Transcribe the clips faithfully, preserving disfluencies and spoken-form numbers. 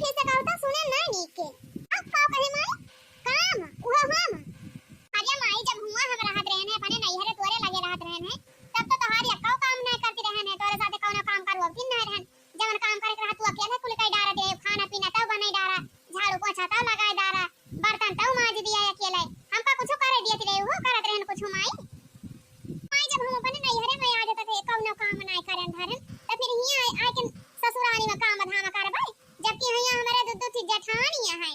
फिर से कहू तो सुने ना नीक के। अब का कहे माई? काम, उहो हम। अरे माई, जब हुआँ हम रहत रहेन है, अपने नैहरे तोरे लगे रहत रहेन है, तब तो तोहार यक्को काम नाहीं करती रहेन है, तोरे साथे कौनो काम करवती नाहीं रहेन। जवन काम करे के रहा तू अकेले कुल कई डारा दे, खाना पीना तउ बनाई डारा, झाड़ू पोछा तउ लगाई डारा, बर्तन तउ माज दिया अकेले। हमका कुछ करे दियत रहे हो, करत रहेन कुछ माई? माई, जब हम अपने नैहरे में आज तक कौनो काम नाहीं करन धरन, त फिर हियाँ आए, आए के ससुरारी में काम धाम करबै, जबकि हियाँ हमरे दू दू ठे जेठानी हैं,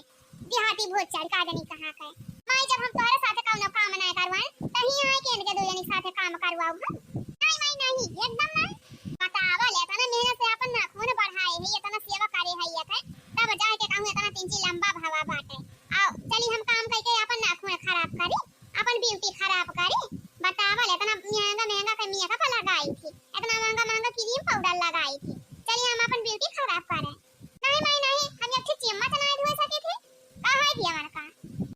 देहाती भोज चाल का जनी कहाँ के। माई, जब हम तोरे साथे कौनो काम नाहीं करवाए, त हियाँ आए के इनके दू जनी साथे काम करवाऊ हम? नाहीं माई, नाहीं, एकदम नाहीं। बतावा ले, इतना मेहनत से अपन नाखून बढ़ाए है, इतना सेवा करे है, ये है, तब जाए के कहूँ इतना तिंची लंबा भवा बाटे। आओ, चली हम काम करके अपन नाखून खराब करी, अपन beauty खराब करी। बतावा ले, इतना महंगा महंगा के makeup लगाई थी, इतना महंगा महंगा cream powder लगाई थी, चली हम अपन beauty खराब करें? नाहीं माई, नाहीं, हम एक ठे चम्मच नाहीं धोए सके थे। का है कि हमार का?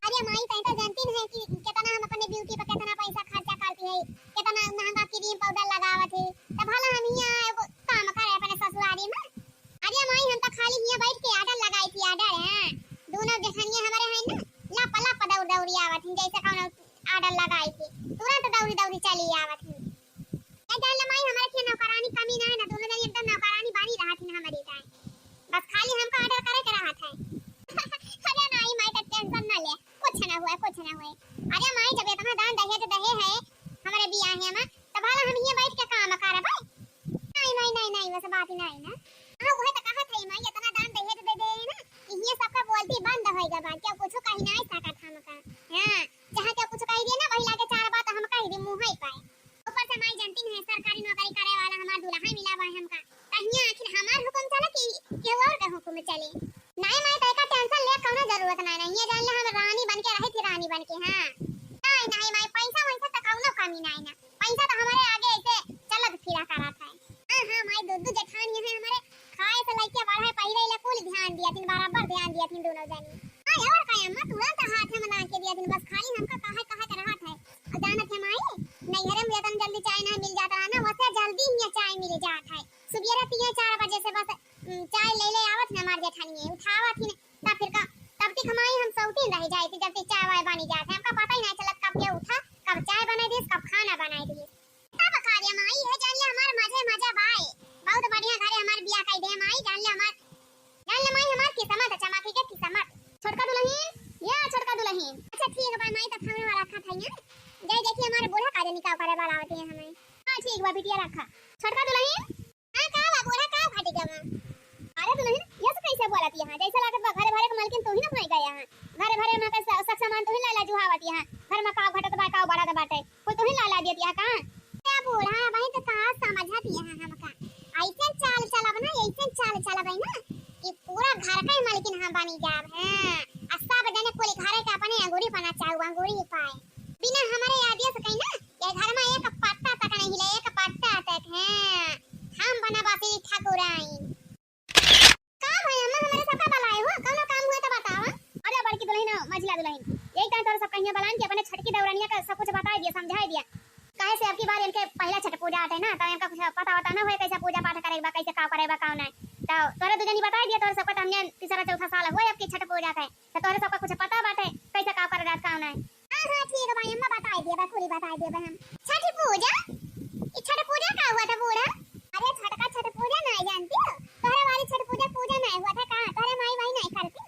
अरे माई, तैं तो जानती नहीं कि कितना हम अपने beauty पर कितना पैसा खर्चा करती है, कितना महंगा cream powder लगावत है, तो भला हम हियाँ एगो काम करे अपने ससुरारी में? अरे माई, हम तो खाली हियाँ बैठ के order लगाई थी, order, हाँ। दोनों जेठनिया हमारे हैं ना, लप लप दौड़ दौड़ी आवत हैं, जैसे कौनो order लगाई थी, तुरंत दौड़ी दौड़ी चली आवत हैं। ए जान ले माई, हमारे के नौकरानी कमी ना है ना, दोनों जनी एकदम नौकरानी बनी रहत हैं हमारी ताई। बस खाली हमका order करे के रहत है। अरे नाहीं माई, तो tension ना ले, कुछ ना हुए, कुछ ना हुए। अरे माई, जब इतना दान दहेज दहे है हमारे बियाहे में, तो भला हम हियाँ बैठ के काम करबै? नाहीं, नाहीं, नाहीं, नाहीं, वैसे बात ही नाहीं ना। हाँ, वह तो कहत है माई, इतना दान दहेज दे दे है ना, कि हियाँ सबका बोलती बंद होइगा बा, केहू कुछ कही नाहीं सकत हमका। हाँ, जहाँ केहू कुछ कही दिए ना, वही लागे चार बात हम कही दी मुँह ही पाए। ऊपर से माई जानती नहीं, सरकारी नौकरी करे वाला हमार दुल्हा मिला बा हमका। कहिया आखिर हमार हुकुम चले कि केहू और के हुकुम चले? नाहीं माई, तैका tension ले कौनो जरूरत नाहीं, नाहीं। ये जान ले हम रानी बन के रही थी, रानी बन के, हाँ। नाहीं, नाहीं माई, पैसा वैसा तो कौनो कमी नाहीं ना। पैसा तो हमारे आगे ऐसे चलत फिरा करत है। हाँ, हाँ माई, दू दू जेठानी है हमारे, खाए से लइके बढ़े पहिले ले कुल ध्यान दिया थीन, बराबर ध्यान दिया थीन दोनों जनी। हाँ, और का अम्मा, तुरंत हाथ में ला के दिया थीन, बस खाली हमका कहे, कहे के रहत है। और जानत है माई, नैहरे में इतना जल्दी चाय ना मिल जात रहा ना, वैसे जल्दी ही चाय मिल जात है। सुबेरे पिए चार बजे से बस, उम, चाय ले ले आवत है हमार जेठानी, उठावत ही ना, तब फिर का, तब तक माई हम सौतीन रह जाए थे, जब तक चाय वाय बनी जात है। हमका पता ही नहीं चलत कब के उठा, कब चाय बनाई दिस, कब खाना बनाई दिस। तब का रे माई, ये जान ले हमार मजे मजा बाय। बहुत बढ़िया घरे हमार बियाह कई दे माई, जान ले हमार, जान ले माई हमार किस्मत चमकी के किस्मत। छोटका दुलहिन, या छोटका दुलहिन। अच्छा ठीक बा माई, तब हम रखा था यहाँ। जाई देखी हमार बूढ़ा का जनी का करे वाला होती है हमें। हाँ ठीक बा बिटिया रखा। छोटका दुलहिन। हाँ का बा बूढ़ा, का घटी गवा? अरे दुलहिन, ये से कैसे बोलत यहाँ? जैसे लागत बा घरे भरे के मालकिन तू ही ना होई गया है। घरे भरे में के स-, सब सामान तू ही लाला जुहावत यहाँ। घर में का घटत बा, का बढ़त बाटे। कुल तोही लाला दियत या का? ए बूढ़ा, अबहीं तो का समझत यहाँ हमका? ऐसे चाल चलब ना, ऐसे चाल चलब है ना कि पूरा घर का ही मालकिन हम बनी जाब, हाँ। आ सब जने कुल घरे के अपने अंगूरी पर नचाऊ, अंगूरी पाए। बिना हमारे आदेश कहीं ना, ये घर में एक पत्ता तक नहीं हिले, एक पत्ता तक, हाँ। हम बनब असली ठकुराइन। का भई अम्मा, हमरे सबका बलाए हो? कौनो काम हुए तो बतावा। अरे बड़की दुलहिन, मझिला दुलहिन, यही टाइम तोरे सबका हियाँ बलाइन कि अपने छोटकी देवरानिया का सब कुछ बताई दिया, समझाई दिया। काहे से अब की बार इनके पहला छठ पूजा आटे ना, तो इनका कुछ पता वता ना होए कैसे पूजा पाठ करे बा, कैसे का करे बा, का नाय। तो तोरे दू जनी बताई दिया, तोरे सबका तो हमने तीसरा चौथा साल हुए अब की छठ पूजा के, तो तोरे सबका कुछ पता बाटे कैसे का करे जात, का नाय। हाँ, हाँ, ठीक बा अम्मा, बताई देबे, पूरी बताई देबे हम। छठ पूजा? ई छठ पूजा का हुआ था बूढ़ा? अरे छोटका, छठ पूजा नहीं जानती हो? तोहरे वाली छठ पूजा, पूजा नहीं हुआ था का? तोहरे माई वाई नहीं करती?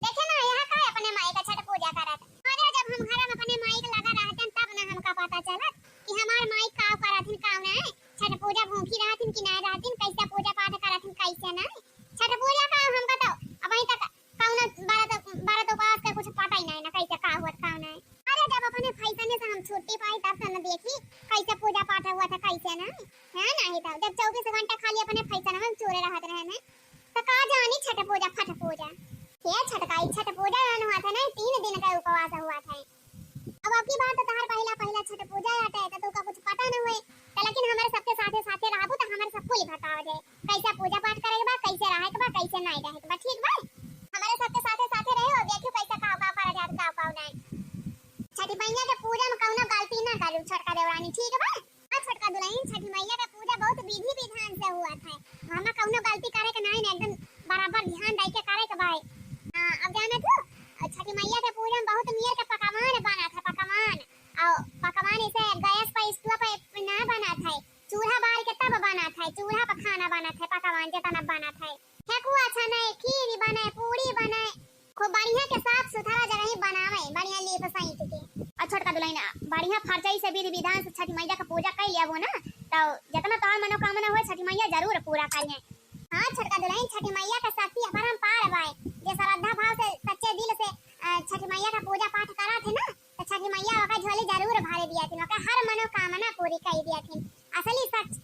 देखे ना, यहाँ का अपने माई का छठ पूजा करत। अरे जब हम घर में अपने माई के लगा रहते हैं, तब ना हमका पता चलत कि हमार माई का करत हिन, का नहीं। छठ पूजा भूखी रहत हिन कि नहीं रहत हिन, कैसे पूजा पाठ करत हिन, कैसे नहीं। छठ पूजा का हमका तो अबहीं तक कौनो व्रत, व्रत उपास के कुछ पता ही नहीं ना, कैसे का हुआ, का नहीं। अरे जब अपने फैसने से हम छुट्टी पाई तब तो न देखी कैसे पूजा पाठ हुआ था, कैसे नहीं। है नहीं तो जब चौबीस घंटा खाली अपने फैसने में चूरे रहत रहे हैं, तो का जानी छठ पूजा, फट पूजा। ये छठ का, ई छठ पूजा जौन हुआ था ना, तीन दिन का उपवास हुआ था। अब अब की बार तो तहार पहिला, पहिला छठ पूजा आटे, तो तोका कुछ पता न हुए। तो लेकिन हमारे सबके साथे, साथे रहबू, तो हमारे सब कुल बताओ जाए, कैसा पूजा पाठ करे के बा, कैसे रहे के बा, कैसे नहीं रहे के बा, ठीक बा? हमारे सबके साथे, साथे रहे और देखियो कैसा काव, काव करा जात, काव, काव नहीं। छठी मैया के पूजा में कौनो गलती ना करू, छोटका देवरानी, ठीक बा? और छोटका दुलहिन, छठी मैया के पूजा बहुत विधि विधान से हुआ था, हमें कौनो गलती करे के नहीं, एकदम बराबर ध्यान दे पकवान जेतना बनत है, ठेकुआ छने, खीर बने, पूरी बने, खूब बढ़िया के साफ सुथरा जगह ही बनावे, बढ़िया लीप सैंत के। और छोटका दुलहिन बढ़िया फरचई से विधि विधान से छठी मैया के पूजा कइ लियाबो ना, तो जेतना तोहार मनोकामना होए, छठी मैया जरूर पूरा करिहे। हाँ छोटका दुलहिन, छठी मैया के शक्ति अपरंपार बाय। जे श्रद्धा भाव से, सच्चे दिल से, अ, छठी मैया का पूजा पाठ करत है ना, तो छठी मैया ओकर झोली जरूर भरे दियाथिन, ओकर हर मनोकामना पूरी कइ दियाथिन। असली सच।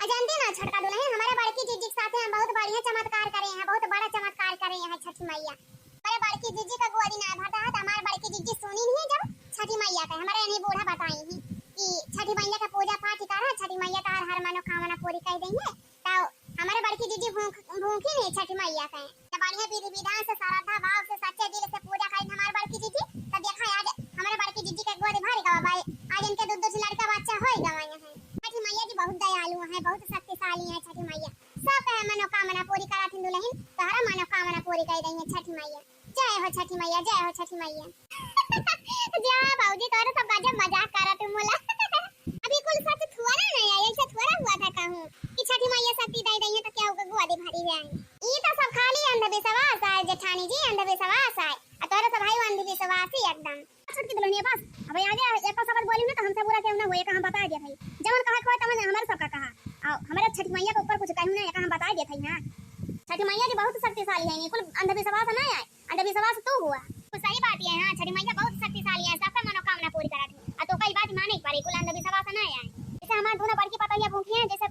आ जानती ना छोटका दुलहिन, हमारे बड़की जिज्जी के साथे हम बहुत बढ़िया चमत्कार करे हैं, बहुत बड़ा चमत्कार करे हैं छठी मैया। हमारे बड़की जिज्जी का गोदी ना भरता है, तो हमारे बड़की जिज्जी सुनी नहीं जब छठी मैया का, हमारे इन्हीं बूढ़ा बताई ही कि छठी मैया का पूजा पाठ करा, छठी मैया का हर, हर मनोकामना पूरी कइ देंगे। तो हमारे बड़की जिज्जी भूख, भूखी नहीं छठी मैया का। तो बढ़िया विधि विधान से, श्रद्धा भाव से, सच्चे दिल से पूजा करी हमारे बड़की जिज्जी। तो देखा आज हमारे बड़की जिज्जी के गोदी भर गवा भाई, आज इनके दो, दो लड़का बच्चा हो गवा है। छठी मैया जी बहुत दयालु है, बहुत शक्तिशाली है छठी मैया। सब कहे मनोकामना पूरी कराथिन दुलहिन, तोहरा मनोकामना पूरी कइ देंगे छठी मैया। जय हो छठी मैया, जय हो छठी मैया। जा भौजी, तोरे सब गजब मजाक करत मुला। अभी कुल सच थोड़ा नहीं है, ऐसे थोड़ा हुआ था कहूँ कि छठी मैया शक्ति दे देंगे तो क्या होगा, गोदी भरी जाए। ई तो सब खाली अंधविश्वास है जेठानी जी, अंधविश्वास है। आ तोरे सब है अंधविश्वासी एकदम। छोटकी दुलहिनिया बस, अब आगे एक शब्द बोली ना तो हमसे बुरा केहू ना होए, का हम बता दिया भाई। जवन कहा खोए तवन हमारे सबका कहा। और हमारे छठी मैया के ऊपर कुछ कहू ना, का हम बता दिया भाई। हाँ, छठी मैया जी बहुत शक्तिशाली है, कुल अंधविश्वास ना आए, अंधविश्वास तो हुआ। तो सही बात ये है, हाँ, छठी मैया बहुत शक्तिशाली है, सबका मनोकामना पूरी करत है। और तो कई बात माने के पड़े, कुल अंधविश्वास ना आए। जैसे हमारे दोनों बड़की पतोहिया भूखी हैं, जैसे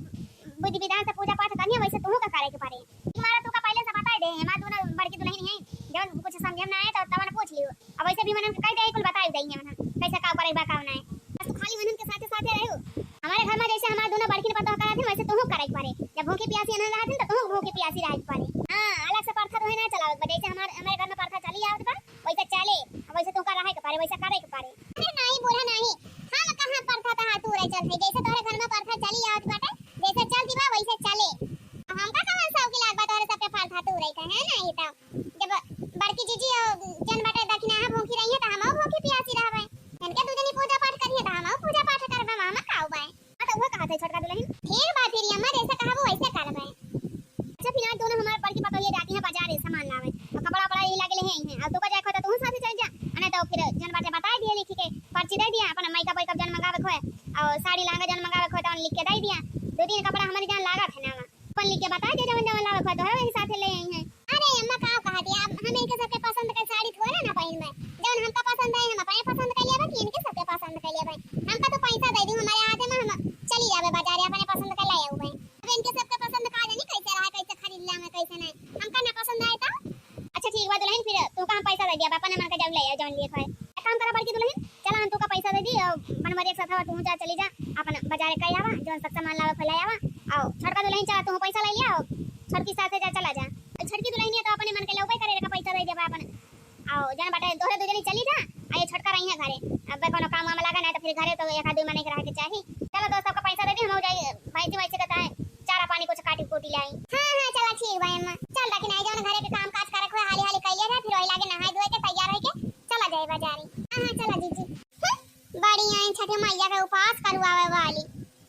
विधि विधान से पूजा पाठ करिए, वैसे तुहू का करे के पड़े। हमारा तू का पहले से बताई दे, हमारे दोनों बड़की दुलहिन हैं, जब कुछ समझे में ना आए तो तवन पूछ लियो। अब वैसे भी मनन के कह दे, कुल बताई दे, मनन कैसे का करे बा का ना है। बस तू खाली मनन के साथे साथे रहो। हमारे घर में जैसे हमारे दोनों बड़की ने पतोह करा थे, वैसे तुहू करे के पड़े। जब भूखी प्यासी अनन रहा थे, तो तुहू भूखी प्यासी रहे के पड़े। हाँ, अलग से प्रथा तो है ना चलावे के पड़े। जैसे हमारे, हमारे घर में प्रथा चली आवत बा, वैसे चले, वैसे तुहू का रहे के पड़े, वैसे करे के पड़े। अरे नहीं बूढ़ा नहीं, हम कहाँ प्रथा तोहार तूरे चल है, जैसे तोहरे घर में प्रथा चली आवत बाटे, जैसे चलती बा वैसे चले। हमका कहाँ शौक लाग बा तोहरे सबके प्रथा तूरे का, है ना? ये तो जब बड़की जीजी और जन बाटे दखिनाहा भूखी रही है तो हम भूखी प्यासी रहबे, इनके दू जनी पूजा पाठ करिए तो हम पूजा पाठ करबे, मामा का उबे। हाँ, तो वो कहा था छोटका दुलहिन। ठीक बा, फिर अम्मा जैसे कहबू वैसे करबे। अच्छा, फिर आज दोनों हमारे बड़की पतोहिया जाती हैं बाजार सामान लावे, तो कपड़ा वपड़ा यही लागे ले आई हैं। अब तो का जाए खोए तो तू साथे चल जा, अने तो फिर जन बाटे बताए दिए लिखी के पर्ची दे दिया, अपन माइका बाइका जन मंगावे खोए और साड़ी लहंगा जन मंगावे खोए तो लिख के दे दिया। दो तीन कपड़ा हमारी जान लागत है ना, अपन लिख के बताए दे जवन जवन लावे खोए तो है वही साथे ले आई हैं। अरे अम्मा का कहा दिया, अब हम इनके सबके पसंद का साड़ी थोड़ा ना पहनबे, जवन हमका पसंद है हम अपने पसंद कर लेबे कि इनके सबके पसंद कर लेबे। हमका तो पैसा दे दी हमारे हाथ में, हम चली जाबे बाजार अपने पसंद का ले आउबे। अब इनके सबके पसंद का जानी कैसे रहा, कैसे खरीद लावे, कैसे नहीं, हमका ना पसंद आए तो। अच्छा ठीक बा दुलहिन, फिर तू का हम पैसा दे दिया, अपन मन का जब ले आओ जौन लिए खाए। एक काम करा बड़की दुलहिन, चला हम तू का पैसा दे दी और बनवरिया के साथ तू जा, चली जा, अपन बाजार का आवा, जौन सब सामान लावे खोला आवा। आओ छोटका दुलहिन, चला तू पैसा ले लिया, आओ छोटकी साथे जा, चला जा। छोटकी दुलहिनिया तो अपने मन के लौबे करे का पैसा दे देबा अपन। आओ, जान बाटे, तोहरे दू जनी चली जा, आ ये छोटका रही है घरे। अब कोनो काम वाम लागे ना, तो फिर घरे तो एक आदमी मने के रहे के चाही। चलो दोस्त, सबका पैसा दे दी, हम जाई, भैंसी वैसी का चाहे चारा पानी कुछ काटी कूटी लाई। हाँ, हाँ, चला ठीक बा अम्मा। चल, बाकी नहीं जौन घरे के काम काज करे हुए, हाली हाली कइले रहे, फिर वही लागे नहाए धोए के तैयार होके चला जाए बाजारी। हाँ, हाँ, चला जीजी। हम्म, बड़ी आई छठी मैया के उपास करवावे वाली।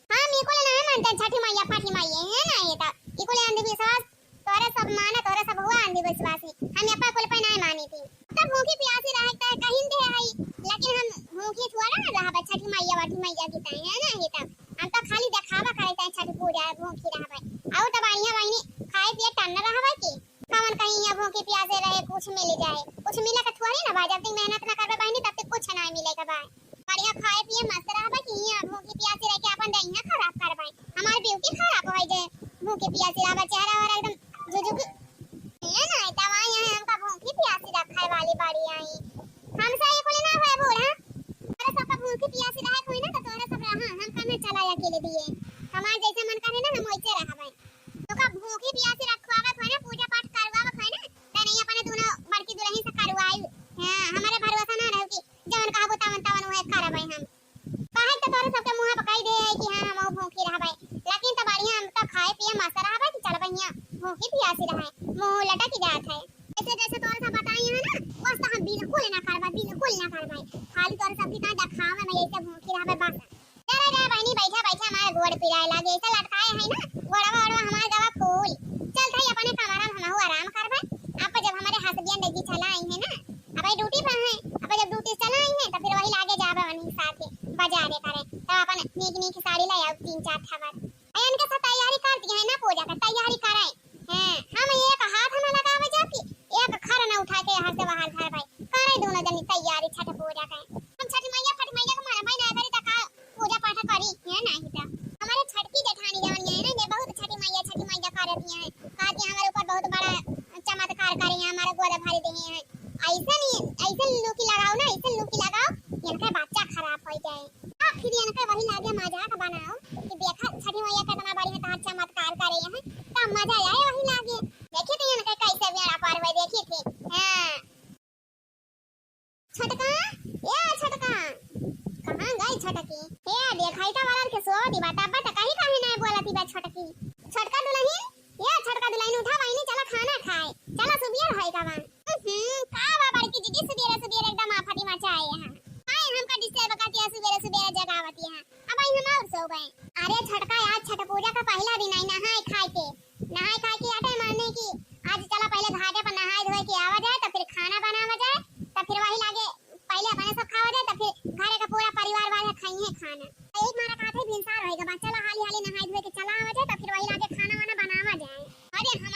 हम इकुल नहीं मानते छठी मैया, पाठी मैया, है ना? ये तो इकुल अंधविश्वास तोरे सब माना, तोरे सब हुआ अंधविश्वासी। हम ये पर कुल पे नहीं मानी थी। तब भूखी प्यासी रहे त कहीं दे आई, लेकिन हम भूखी थोड़ा ना रहबे छठी मैया, वठी मैया की ताई, है ना? ही तब हम तो खाली देखावा करे ताई छठी पूजा भूखी रहबे। और तो बढ़िया बहिनी खाए पिए टन रहबे की कवन कहीं यहाँ भूखी प्यासे रहे कुछ मिल जाए, कुछ मिले के थोड़ी ना बा। जब तक मेहनत ना करबे बहिनी तब तक कुछ ना मिले के बा। बढ़िया खाए पिए मस्त रहबे कि यहाँ भूखी प्यासी रह के अपन देहिया खराब करबे। हमार ब्यूटी खराब हो जे भूखी प्यासी रहबे, चेहरा वहरा एकदम जुजुकी। ये ना, तब यहाँ हमका भूखी प्यासी रखे वाली बड़ी आई। हमसे ये कुल ना होए बूढ़ा। अरे सबका भूखी प्यासी रहे कोई ना तो तोहरे सब रहा, हम कमे चला अकेले दिए। हमार जैसे मन करे ना हम वैसे रहबे। तो का भूखी प्यासी रखवावे खोए ना, पूजा पाठ करवावे खोए ना, त नहीं अपने दोनों बड़की दुलहिन से करवाई। हाँ, हमारे भरोसा ना रहो कि जवन कहबो तवन तवन उहे करबै हम। काहे त तोरे सबके मुँह पर कहि दे है कि हाँ, हम भूखी रहबै, लेकिन त बढ़िया हम त खाए पिए मस्त रहबै कि चलबै हियाँ भूखी पियासी रहै, मुँह लटक जात है। जैसे जैसे तोरे सब बताई है ना, बस त हम बिल्कुल ना करबै, बिल्कुल ना करबै। खाली तोरे सबके का देखावे में ऐसे भूखी रहबै बस। चला जा बहिनी, बैठा बैठा हमार गोड़ पिराए लागे, ऐसे लटकाए है ना, गोड़वा ओड़वा हमार गवा फूल।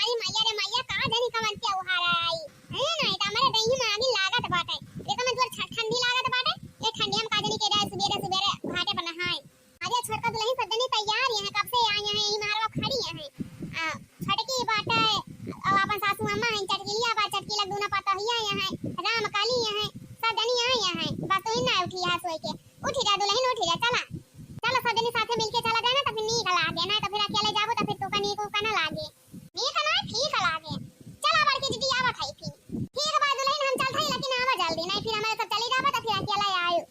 अरे मैया रे मैया, का जानी कवन त्योहार आई। हैं, नहीं तो हमारे देही में आगी लागत बाटे। देखो मैं तोर छ-, ठंडी लागत बाटे। ये ठंडिया में का जानी के जाए सुबेरे सुबेरे घाटे पर नहाए। अरे छोटका दुलहिन सब जनी तैयार यहाँ, कब से आई हैं, यही महारवा खड़ी हैं। आ, छोटकी बाटे, अब अपन सासू अम्मा हैं, चटकिलिया बा, चटकी लग दूना पतोहिया यहाँ, राम काली यहाँ, सब जनी आई यहाँ। बस तू ही ना उठी यहाँ सोए के। उठी जा दुलहिन, उठी जा, चला। चला सब जनी साथे मिलके चला जाए ना, तो फिर नीक लागे, ना तो फिर अकेले जाबो तो फिर तोका नीक उका ना लागे। नीक ना, ठीक लागे। चला बड़की दीदी, आवत है फिर। ठीक बा दुलहिन, हम चलत हई, लेकिन आवा जल्दी, नहीं फिर हमारे सब चली जाबो तो फिर अकेले आयु।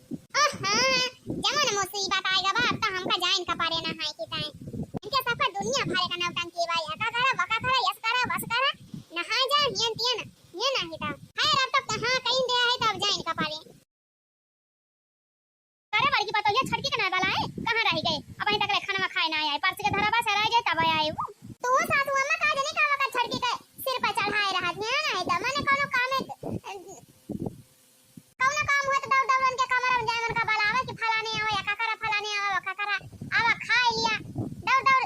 आहा, जवन मुसीबत आएगा बा, अब तो हमका जाइन का परे ना है कि ताई। इनके सबका दुनिया भरे का नौटंकी बा, यहाँ का करा, वका करा, यस करा, वस करा, नहाए जा, हियन तियन, ये नहीं था। खैर, अब तो कहाँ कहीं दे है, तब जाइन का परे। अरे बड़की पतोहिया, छोटकी के ना बलाए, कहाँ रह गए? अब अहीं तक ले खाना खाए ना आए, परस के धरा बा, सराय गए तब आए वो। तू सासू अम्मा का जने का वक्त छोटकी के सिर पे चढ़ाए रहत है, ना है तो मने कोनो काम है, कोनो काम हुआ तो दौड़ दौड़ उनके कमरा में जाए, उनका बलावे कि फलाने आवे या ककरा, फलाने आवे, ककरा आवा खाए लिया, दौड़ दौड़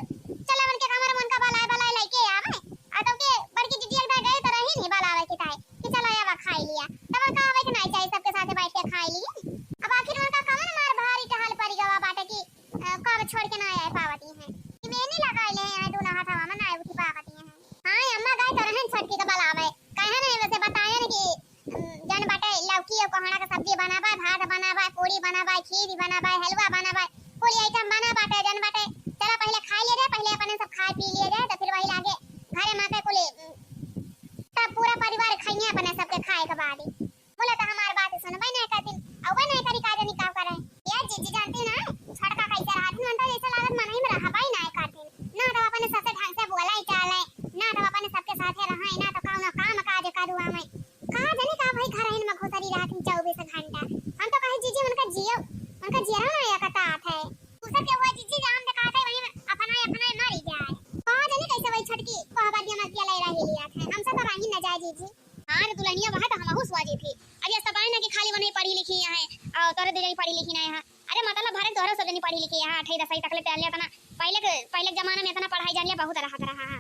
चले उनके कमरा में, उनका बलाए बलाए लेके आवे। आ तब के बड़की दीदी एक दाई गए तो रही नहीं बलावे के ताई कि चलो आवा खाए लिया, तब उनका आवे के नहीं चाहिए, सबके साथे बैठ के खाए लिए। अब आखिर उनका कवन मार भारी टहल पड़ी गवा बाटे कि अ, कब छोड़ के ना आए पावती हैं। कि मेहनी लगाई ले हैं, दोनों हाथवा में ना उठी पावती हैं। हाँ, अम्मा गए तो रहन छोटकी के बलावे। कहे ना, वैसे बताए ना कि, अम, जन बाटे लौकी और कोहड़ा के सब्जी बनावे, भात बनावे, पूरी बनावे, खीर बनावे, हलवा बनावे, पूरी आइटम बना बाटे, जन बाटे। चला पहले खाई ले जाए, पहले अपने सब खाए पी लिए जाए, तो फिर वही लागे घरे माते कुली, अम, तब पूरा परिवार खाइए अपने सबके खाए के बाद। बोला तो हमार बात सुनबे नहीं करतीन, अउबे नहीं करी, का जानी का करे। ये जीजी जानती ना, छोटका कैसे रहत, मन तो जैसे लागत मन ही में रहबे नहीं करतीन। ना तो अपने सबसे ढंग से बोले चाले, ना तो अपने सबके साथे रहे, ना तो कौनो काम काज करुआ में। का जानी का भाई घर में घुसरी रहत चउबीस घंटा। हम तो कहे जीजी उनका जियो, उनका जियरा ना एकतात है। दूसर के हुआ जीजी जान दिखाते वहीं में अपना, अपना मरी जाए। का जानी कैसे वही छोटकी कोहबर दिया मत दिया ले रही लिया है। हमसे तो रही न जाए जीजी। हाँ रे दुल्हनिया, वह तो हमहू सोची थी। अब ये सब आए ना कि खाली वनही पढ़ी लिखी यहाँ है, और तोरे दुल्हन पढ़ी लिखी ना यहाँ। अरे मतलब भरे तोहरे सब जनी पढ़ी लिखी यहाँ, अठाई दसवीं तक ले टहल लिया तना। पहले के, पहले के जमाना में इतना पढ़ाई जान लिया बहुत रहत रहा है।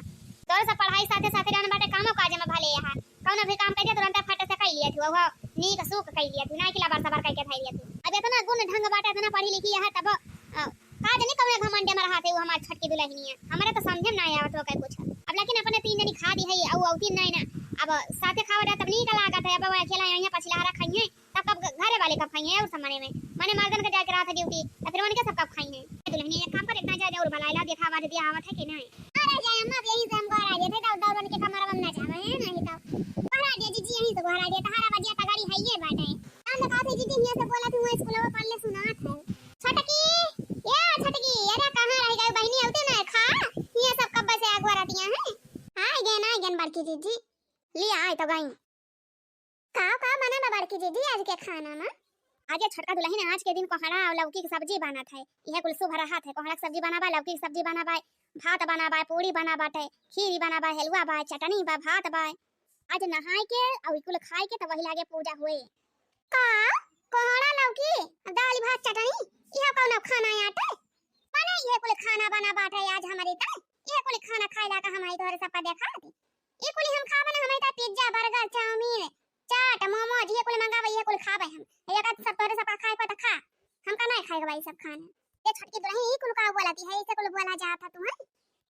तोहरे सब पढ़ाई साथे साथे रहन बाटे कामो काज में भले यहाँ। कौनो भी काम कह दिया तुरंत फट से कह लिया तू, वो नीक सूख कह लिया तू, ना कि लबर सबर कह के धर लिया तू। अब इतना गुण ढंग बाटे, इतना पढ़ी लिखी यहाँ तब, अ, का जानी कौने घमंडे में रहत है वो हमार छोटकी दुल्हनिया। हमरे तो समझे में ना आवत हो कहे कुछ। अब लेकिन अपने तीन जनी खा दी है, औ औती नहीं ना। अब साथे खावा जाए तब नीक लागत है। अब वो अकेला यहाँ पछिलहरा खाइए, तब कब घ-, घरे वाले कब खाइए और सब मने में। मने मर्दन के जाके रहत है ड्यूटी, तो फिर उनके सब कब खाइए। ए दुल्हनिया एक काम कर, इतना जा और बलाइला देखा आवाज दिया आवत है कि नहीं। अरे जाए अम्मा, अब यहीं से हम घर आ गए थे, तो दौड़ उनके कमरा में ना जावे है, नहीं तो। घर आ गया जीजी, यहीं से घर आ गया, तहारा बजिया तगड़ी है ये बात है। हम तो कहा थे जीजी, हिया से बोला थी, वो स्कूल में पढ़ ले सुनात है। छोटकी, ए छोटकी, अरे कहाँ रह गई बहिनी, औते ना खा, ये सब कब्बे से अगुआ रहतिया हैं। आइ गए ना, आइ गए बड़की जीजी, लिया आइ तो गई। का, का बना बा बड़की जीजी आज के खाना में? आज ये छोटका दुल्हन, आज के दिन कोहड़ा और लौकी की सब्जी बनत है, यह कुल शुभ रहत है। कोहड़ा की सब्जी बना बा, लौकी की सब्जी बना बा, भात बना बा, पूरी बना बाटे, खीरी बना बा, हलवा बा, चटनी बा, भात बा। आज नहाए के और कुल खाए के तो वही लागे पूजा हुए। का? कोहड़ा लौकी, दाल भात चटनी, यह कौन खाना आटे? माने ये कुल खाना बना बाटे आज हमारी ताई, ये कुल खाना खाए ला का हमारी तोहरे सबका देखा दी। ये कुल हम खाबे ना, हमारी ताई पिज्जा, बर्गर, चाउमीन, चाट, मोमोज, ये कुल मंगावे, ये कुल खाबे हम। ये का सब तोहरे सबका खाए को तो खा, हमका नहीं खाए के बा ई सब खाना। ये छोटकी दुल्हन, ई कुल का बोलती है, इसे कुल बोला जाता तू है?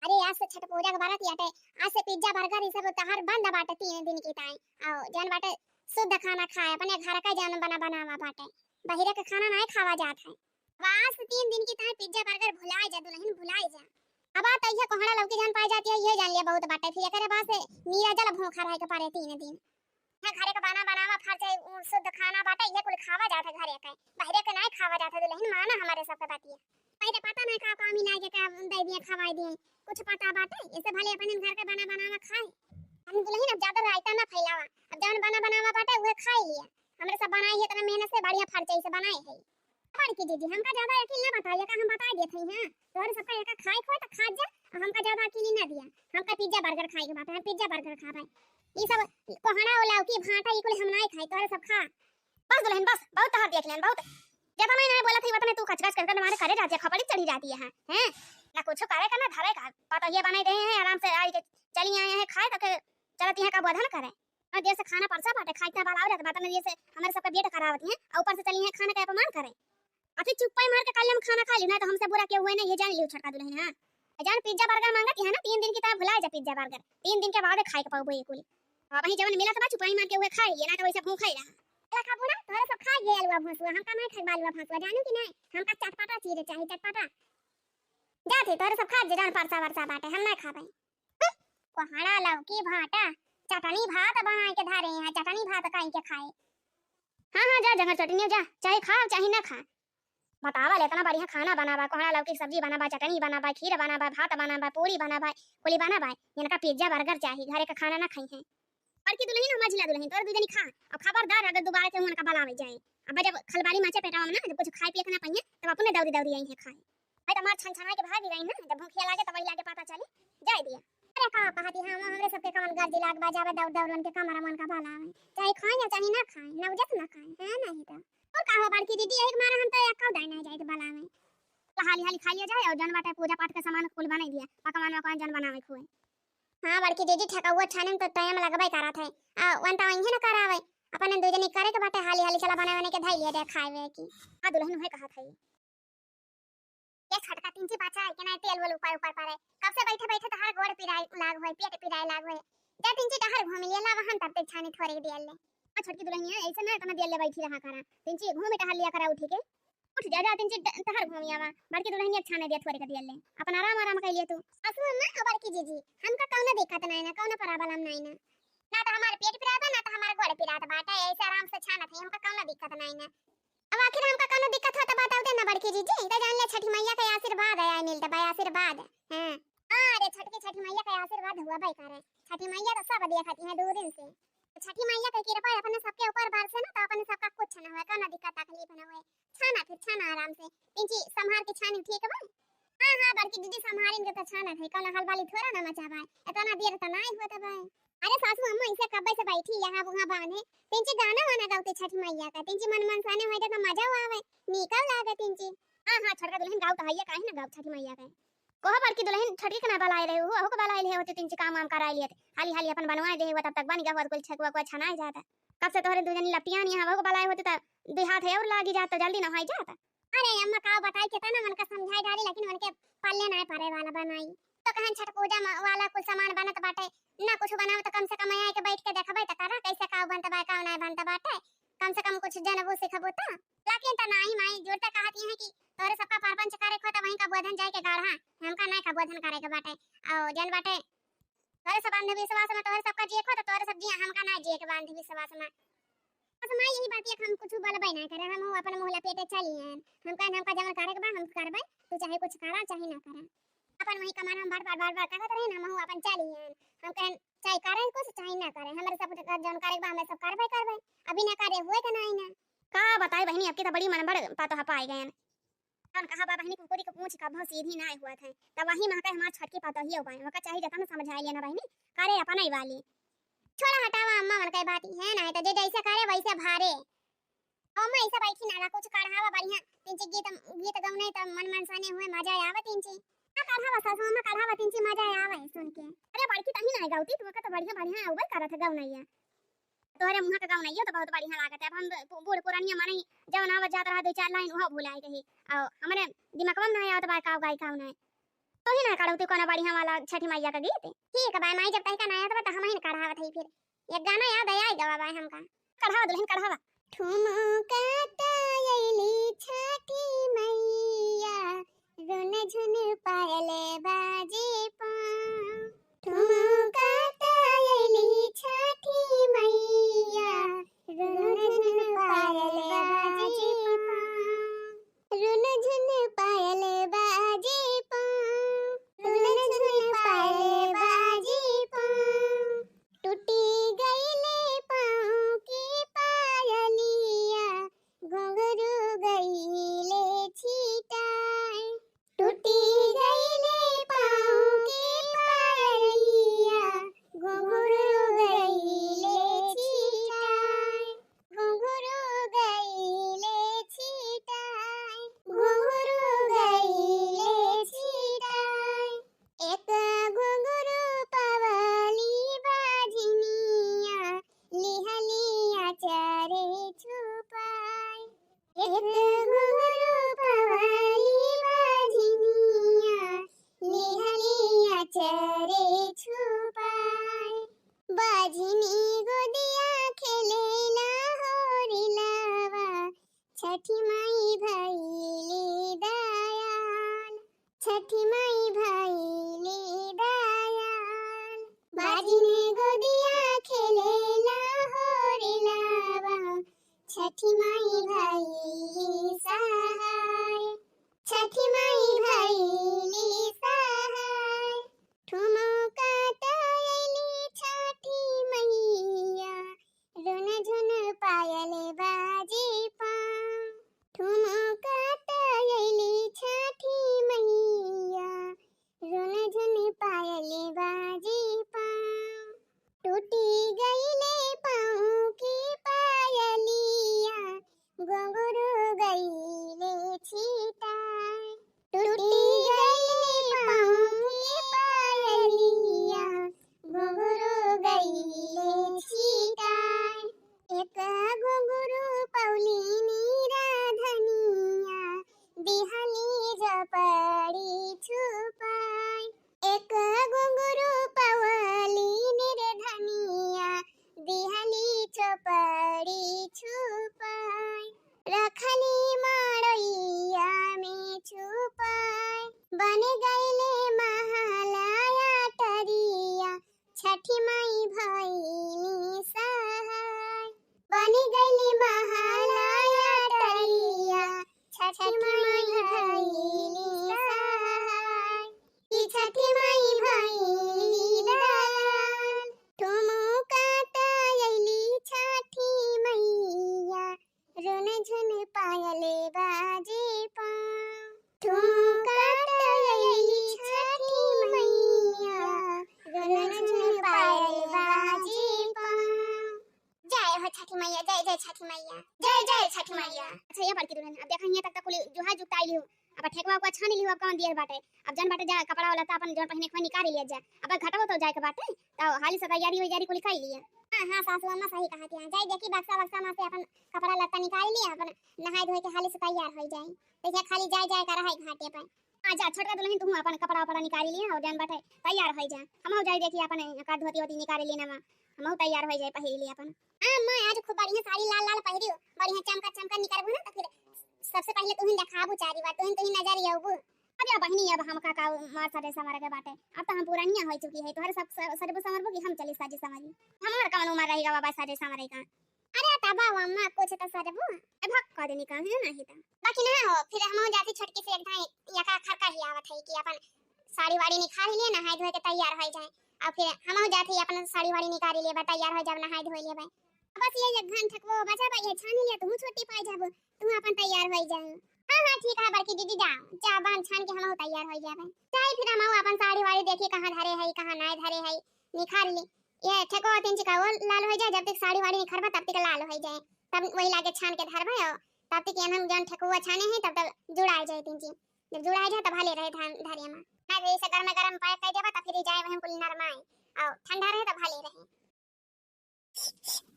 अरे आज से छठ पूजा के बरत आटे, आज से पिज्जा बर्गर ई सब तहार बंद बाटे तीन दिन की ताई। आओ जन बाटे शुद्ध खाना खाए, अपने घर का जन बना बनावा बाटे, बहिरे के खाना नहीं खावा जात है। अब आज से तीन दिन की ताई पिज्जा बर्गर भुलाए जा दुल्हन, भुलाए जा। अब आ तो ये कोहड़ा लौकी जान पाए जाती है, ये जान लिया बहुत बाटे, फिर एकरे बाद से नीरजल भूखा रहे के पड़े तीन दिन। यहाँ घरे का बना बनावा फर्ज है, उ शुद्ध खाना बाटे, ये कुल खावा जात है घरे के, बहरे के नहीं खावा जात है दुल्हन, माना हमारे सबके बतिया। पहले पता नहीं का काम ही ना के का दे दिए, खवाई दिए, कुछ पता बाटे, इसे भले अपन घर के बना बनावा खाए। हम दुल्हन अब ज्यादा रायता ना फैलावा, अब जौन बना बनावा बाटे उहे खाई लिया। हमरे सब बनाई है इतना मेहनत से, बढ़िया फर्ज है, इसे बनाए है। बड़की जीजी, हमका ज्यादा यकीन ना बताइए, का हम बता देत हई, हाँ? तोहरे सबका एका खाए के होए त खा जा, और हमका ज्यादा अकेली ना दिया। हमका पिज्जा बर्गर खाए के बात है, हम पिज्जा बर्गर खा पाए। ई सब कोहड़ा और लौकी भाटा ई कुल हम नाई खाई, तोहरे सब खा। बस दुल्हन बस, बहुत तहार देख लेन, बहुत। ज्यादा मैं नहीं बोला थी, वतने तू कच कच कर कर मारे करे जाती है, खपड़ी चढ़ी जाती है, हैं? ना कुछ करे का, ना धरे का, पतोहिया बनाई देहे हैं, आराम से आई के चली आए हैं खाए, तो के चलत यहाँ का बोधन करे। और देर से खाना परसा बाटे, खाए इतना बलावे रहत बा, इतना देर से हमरे सबके वेट करावत हैं, और ऊपर से चली हैं खाना का अपमान करे। अभी चुप्पे मार के कल हम खाना खा ली, ना तो हमसे बुरा केहू होए ना, ये जान लियो छोटका दुलहिन, हाँ। जान पिज्जा बर्गर मांगत है ना, तीन दिन की तरह भुलाए जा पिज्जा बर्गर, तीन दिन के बाद खाए के पाबो ये कुल। अब वही जवन मिलत बा चुपाई मार के उहे खाए लिए, ना तो वैसे भूखा ही रहा। चला खाबो ना, तोहरे सब खा गए अलुआ भसुआ, हमका नहीं खाए बा अलुआ भसुआ, जानू कि नहीं? हमका चटपटा चीज चाही, चटपटा। जाते तोहरे सब खा जे, जान परसा वरसा बाटे, हम नहीं खाबे। हम्म, कोहड़ा लौकी भाटा, चटनी भात बनाए के धरे हैं, चटनी भात काई के खाए। हाँ हाँ, जा जंगर चटनी जा, चाहे खा चाहे ना खा। बतावा ले, इतना बढ़िया खाना बना बा, कोहड़ा लौकी के सब्जी बना बा, चटनी बना बा, खीर बना बा, भात बना बा, पूरी बना बा, कुली बना बा। इनका पिज्जा बर्गर चाही, घरे का खाना ना खाई हैं। बड़की दुलहिन, हमार झिला दुलहिन, तोरे दू जनी खा। अब खबरदार अगर दोबारा केहू उनका बलावे जाए, अब जब खलबारी माचे पेटवा में ना, जब कुछ खाए पिए के ना पाइए, तब अपने दौरी दौरी आई है खाए। भाई तो हमार छन छना के भागी रही ना, जब भूखिया लागे तब वही लागे पता चली। जाए दिया। अरे का कहती हम, हमरे सबके कमन गर्जी लाग बा, जावे दौड़ दौड़ उनके कमरा मन का बलावे, चाहे खाए या चाहे ना खाए, ना उजस ना खाए, है नहीं तो। और का हो बड़की दीदी, यही के मारे हम तो एक दाई नहीं जाए बलावे। हाली हाली खा लिया जाए और जन बाटे पूजा पाठ के सामान कुल बनाई दिया, पकवान वकवान जन बनावे खुए। हाँ बड़की दीदी, ठेकउआ छाने में तो टाइम लगबे करत है। आ, वन तो वहीं न करावे, अपने दू जनी करे के बाटे, हाली हाली चला बने बने के धई लिया दे खाए वे की। हाँ दुलहिन, उहे कहत है। ये छोटका तिनची बच्चा है कि नहीं, तेल वेल ऊपर ऊपर पड़े, कब से बैठे बैठे तहार गोड़ पिराए लाग होए, पेट पिराए लाग होए। जा तिनची टहर घूम ले, ला वहन तब तक छानी थोड़े दिया ले। हाँ छोटकी दुलहिनिया, ऐसे ना इतना दिया ले बैठी रहा करा, तिनची घूम टहर लिया करा उठी के। उठ जा, जा, तिनची ट-, टहर घूमी आवा। बड़की दुलहिनिया छाने दिया थोड़े के दिया ले। अपन आराम, आराम कर लिए तू। सासू अम्मा और बड़की जीजी, हमका कौनो दिक्कत नहीं ना, कौनो problem नहीं ना। ना तो हमार पेट पिरात बा, ना तो हमार गोड़ पिरात बाटे, ऐसे आराम से छानत है, हमका कौनो दिक्कत नहीं ना। अब आखिर हमका कौनो दिक्कत हो तो बताओ दे ना बड़की जीजी, तो जान ले छठी मैया के आशीर्वाद है, आए मिलत बा आशीर्वाद। हाँ। हाँ, अरे छठी, छठी मैया के आशीर्वाद हुआ भाई करे। छठी मैया तो सब देखती है दूर दिन से। छठी मैया के कृपा अपने सबके ऊपर बरसे ना, तो अपने सबका कुछ ना हुआ, कौनो दिक्कत तकलीफ ना हुए। छाना फिर छाना आराम से। तिनची संभार के छानी, ठीक बा? हाँ, हाँ, बड़की दीदी संभारिन के तो छाना है, कौनो हलबाली थोड़ा ना मचाबा। इतना देर तो नाई होत बा। अरे सासू अम्मा, इसे कब्बे से बैठी यहाँ वहाँ बांधे। तिनची गाना वाना गावते छठी मैया का। तिनची मन मनसाने होए तो मजा आवे, नीका लागे तिनची। हाँ, हाँ, छोटका दुलहिन गाओ तो हइया, काहे ना गाओ छठी मैया का। कोहा बड़की दुलहिन छोटकी के ना बलाए रहे हो, अहू के बलाए ले होते, तिनची काम वाम कराए लिए थे। हाली हाली अपन बनवाए दे हुआ, तब तक बन गया हुआ, कुल छकुआ कुआ छनाए जाता। कब से तोहरे दू जनी लपटियानी है, अहू के बलाए होते तब दुई हाथ है और लागी जाता, जल्दी ना होई जाता। अरे अम्मा, का बताई, कितना उनका समझाए डाली, लेकिन उनके पल्ले ना पड़े वाला बनाई। तो कहन छठ पूजा म-, वाला कुल सामान बनत बाटे, ना कुछ बनावे तो कम से कम आए के बैठ के देखबे तो करा कैसे का बनत बा, का ना बनत बाटे। कम से कम कुछ जनबू सिखबू तो। लेकिन त नाही माई, जुड़ते कहत ये है कि तोरे सबका परपंच करे खो तो वहीं का बोधन जाए के गाढ़ा, हमका ना का बोधन करे के बाटे। और जन बाटे तोरे सब अंधविश्वास में तोरे सबका जिए खो तो तोरे सब जिए, हमका ना जिए के बा अंधविश्वास में। बस माई यही बात है कि हम कुछ बोलबे ना करे, हम अपन मुँह लपेटे चली हैं। हम कहन हमका जवन करे के बा हम करबे, तू चाहे कुछ करा चाहे ना करा। अपन वही कमर हम बार बार बार बार कहत रहे ना, हम अपन चली हैं। हम कहन चाहे करें कुछ चाहे ना करें, हमारे सब जौन करे बा, हमें सब करबे करबे। अभी ना करे हुए तो नहीं ना। का बताए बहिनी, आपके तो बड़ी मनबड़ पतोह पाए गए हैं। कौन कहा बा बहिनी, कुकुरी के पूंछ कभो सीधी ना हुआ था, तब वही महका हमार छटकी पतोहिया उपाय, वका चाहे जतन समझाए लेना बहिनी, करे अपन ही वाली। छोड़ा हटावा अम्मा, मन के बात है ना, तो जे जैसे करे वैसे भारे। अम्मा ऐसे बैठी ना, कुछ कढ़ावा बढ़िया, तिनची गीत, गीत गौने तो मन मनसाने हुए, मजा आवे तिनची। हाँ, कढ़ावा सासू अम्मा, कढ़ावा तिनची, मजा आवे सुन के। अरे बड़की तही ना गावती, तुमका तो बढ़िया बढ़िया उबे करत है गौनैया। तोहरे मुँह के गौनैया तो बहुत बढ़िया लागत है। अब हम बू-, बूढ़ पुरानिया मनई जवन आवत जात रहा दो चार लाइन, उहो भुलाए गई। और हमरे दिमागवा में ना आवत बा का गाई का नहीं। तो ही ना कढ़ौती कोनो बढ़िया वाला छठी मैया का गीत। ठीक बा माई, जब तनिका ना आवत बा तो हम ही ना कढ़ावत है फिर। एक गाना याद आया गवा बा हमका। कढ़ावा दुलहिन कढ़ावा। ठुमका त अइली छठी मैया, रुन झुन पायल बाजे पाँव। ठुमका त अइली छठी मैया, रुन झुन पायल बाजे पाँव। रुन झुन पायल बाजे पाँव, रुन झुन पायल बाजे पाँव। टूटी गईले पाँव के पायलिया, घुंघरू गईले छिटाए। टूटी गईले पाँव के पायलिया, छठी माई भइली दयाल, बाजिन गोदिया खेलेला होरी लावा। छठी माई भइली सहाय, छठी माई भइली सहाय। ठुमकत अइली छठी मइया, रुनझुन पायल बाजे पाँव। ठुमकत अइली छठी मइया, रुनझुन पायल बाजे पाँव। टूटी गइले पाँव के पायलिया, घुंघरू गइले छिटाय। टूटी गइले पाँव के पायलिया, घुंघरू गइले छिटाय। एक घुंघरू पौली निरधनिया, दिहली झोपड़ी छुपाय। एक घुंघरू पवली निरधनिया, दिहली झोपड़ी छुपाय। रखली मड़इया में छुपाय। बन गइले महला अटरिया, छठी माई भइली सहाय। बन गइले महला अटरिया, छठी माई भइली सहाय। कि छठी माई भइली दयाल। ठुमकत अइली छठी मइया, रुनझुन पायल बाजे पाँव। ठुमकत अइली छठी मइया, रुनझुन पायल बाजे पाँव। जय हो छठी मइया, जय जय छठी मइया, जय जय छठी मइया। अच्छा ये बड़की दुल्हन, अब देखा हियाँ तक तो कुल जोहा जुगताई लिहू, अब ठेकुआ उकुआ छानी लिहू, अब कौन दियर बाटे, अब जौन बाटे जा कपड़ा लत्ता अपन जौन पहिने खोए निकाल लिया जा, अब घटवा तो जाए के बाटे, तो हाली से तैयारी वैयारी कुल कर लिया। हाँ हाँ सासू अम्मा सही कहा थी, जाई देखी बक्सा वक्सा में से अपन कपड़ा लत्ता निकाल लिया, अपन नहाए धोए के हाली से तैयार हो जाए, तो ये खाली जाए जाए का रहे घाटे पे। हाँ जा छोटका दुल्हन, तू अपन कपड़ा उपड़ा निकाल लिया और जौन बाटे तैयार हो जा, हम जाई देखी अपन का धोती वोती निकाल लेना मा, हम तैयार हो जाए पहिर लिया अपन। हाँ माँ, आज खूब बढ़िया साड़ी लाल लाल पहिरियो, बढ़िया चमका चमका निकरबू ना, तो फिर सबसे पहले तुहिन देखाबू चारी बार, तुहिन तुहिन नजर अउबू। अरे बहिनी, अब हमका का उमर सजे संवरे के बाटे, अब तो हम पुरानिया हो चुकी है, तोहरे सब स-, सजबू संवरबू कि हम चली सजी संवरी, हमार कौन उमर रही गवा बा सजे संवरे का। अरे तब अम्मा कुछ तो सजबू। ए भक कह देनी का है नहीं तो। बाकी ना हो, फिर हम जाती छोटकी से एक धाई यका खरका ही आवत है कि अपन साड़ी वाड़ी निखार लिए, नहाए धोए के तैयार हो जाए, और फिर हम जाती अपन साड़ी वाड़ी निकाल लिए बा, तैयार हो जाब, नहाए धोए लिए बा। बस ये एक घन ठेकुआ बचा बा, ये छानी लिया, तू छुट्टी पाई जाबू, तू अपन तैयार होई जाए। हाँ हाँ ठीक है बड़की दीदी, जा जा बहन, छान के हम तैयार होई जाबे। जाई फिर हम अपन साड़ी वाड़ी देखी कहाँ धरे है, कहाँ नाय धरे है, निखार ली। ये ठेकुआ तीन चिका वो लाल होई जाए, जब तक साड़ी वाड़ी निखरबा तब तक लाल होई जाए, तब वही लागे छान के धरबे और तब तक हम जौन ठेकुआ छाने हैं तब तक जुड़ाई जाए तीन चीज, जब जुड़ाई जाए तब भले रहे धान धरे में। ना जैसे गर्मा गर्म पैक कर देबा तब फिर जाए वहीं कुल नरमाए और ठंडा रहे तब भले रहे।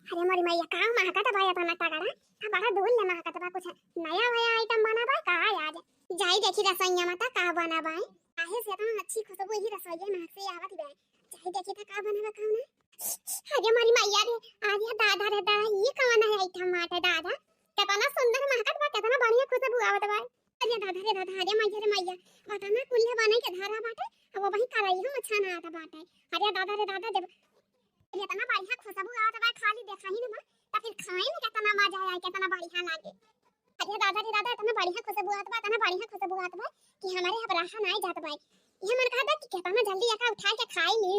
अरे मोरी मैया, का महकत बा एतना तगड़ा? का बड़ा दूर ले महकत बा, कुछ नया वया आइटम बना बा का आज? जाई देखी रसोईया में त का बना बा। काहे से एतना अच्छी खुशबू ही रसोईया महक से आवत बा। जाई देखी त का बना बा कौन? अरे मोरी मैया रे, अरे दादा रे दादा, ये कौन है आइटम बाटे दादा? केतना सुंदर महकत बा, केतना बढ़िया खुशबू आवत बा। अरे दादा रे दादा, अरे मैया रे मैया, एतना कुल्हे बने के धरा बाटे, अब वही कराई हम अच्छा ना आता बाटे। अरे दादा रे दादा, जब एतना बढ़िया खुशबू आवत बा, खाली देखा ही ना बा, त फिर खाए में केतना मजा आए, केतना बढ़िया लागे। अरे दादा रे दादा, एतना बढ़िया खुशबू आवत बा, एतना बढ़िया खुशबू आवत बा कि हमरे अब रहा नाई जात बा। ये मन कहत बा कि केतना जल्दी एका उठा के खाई ली।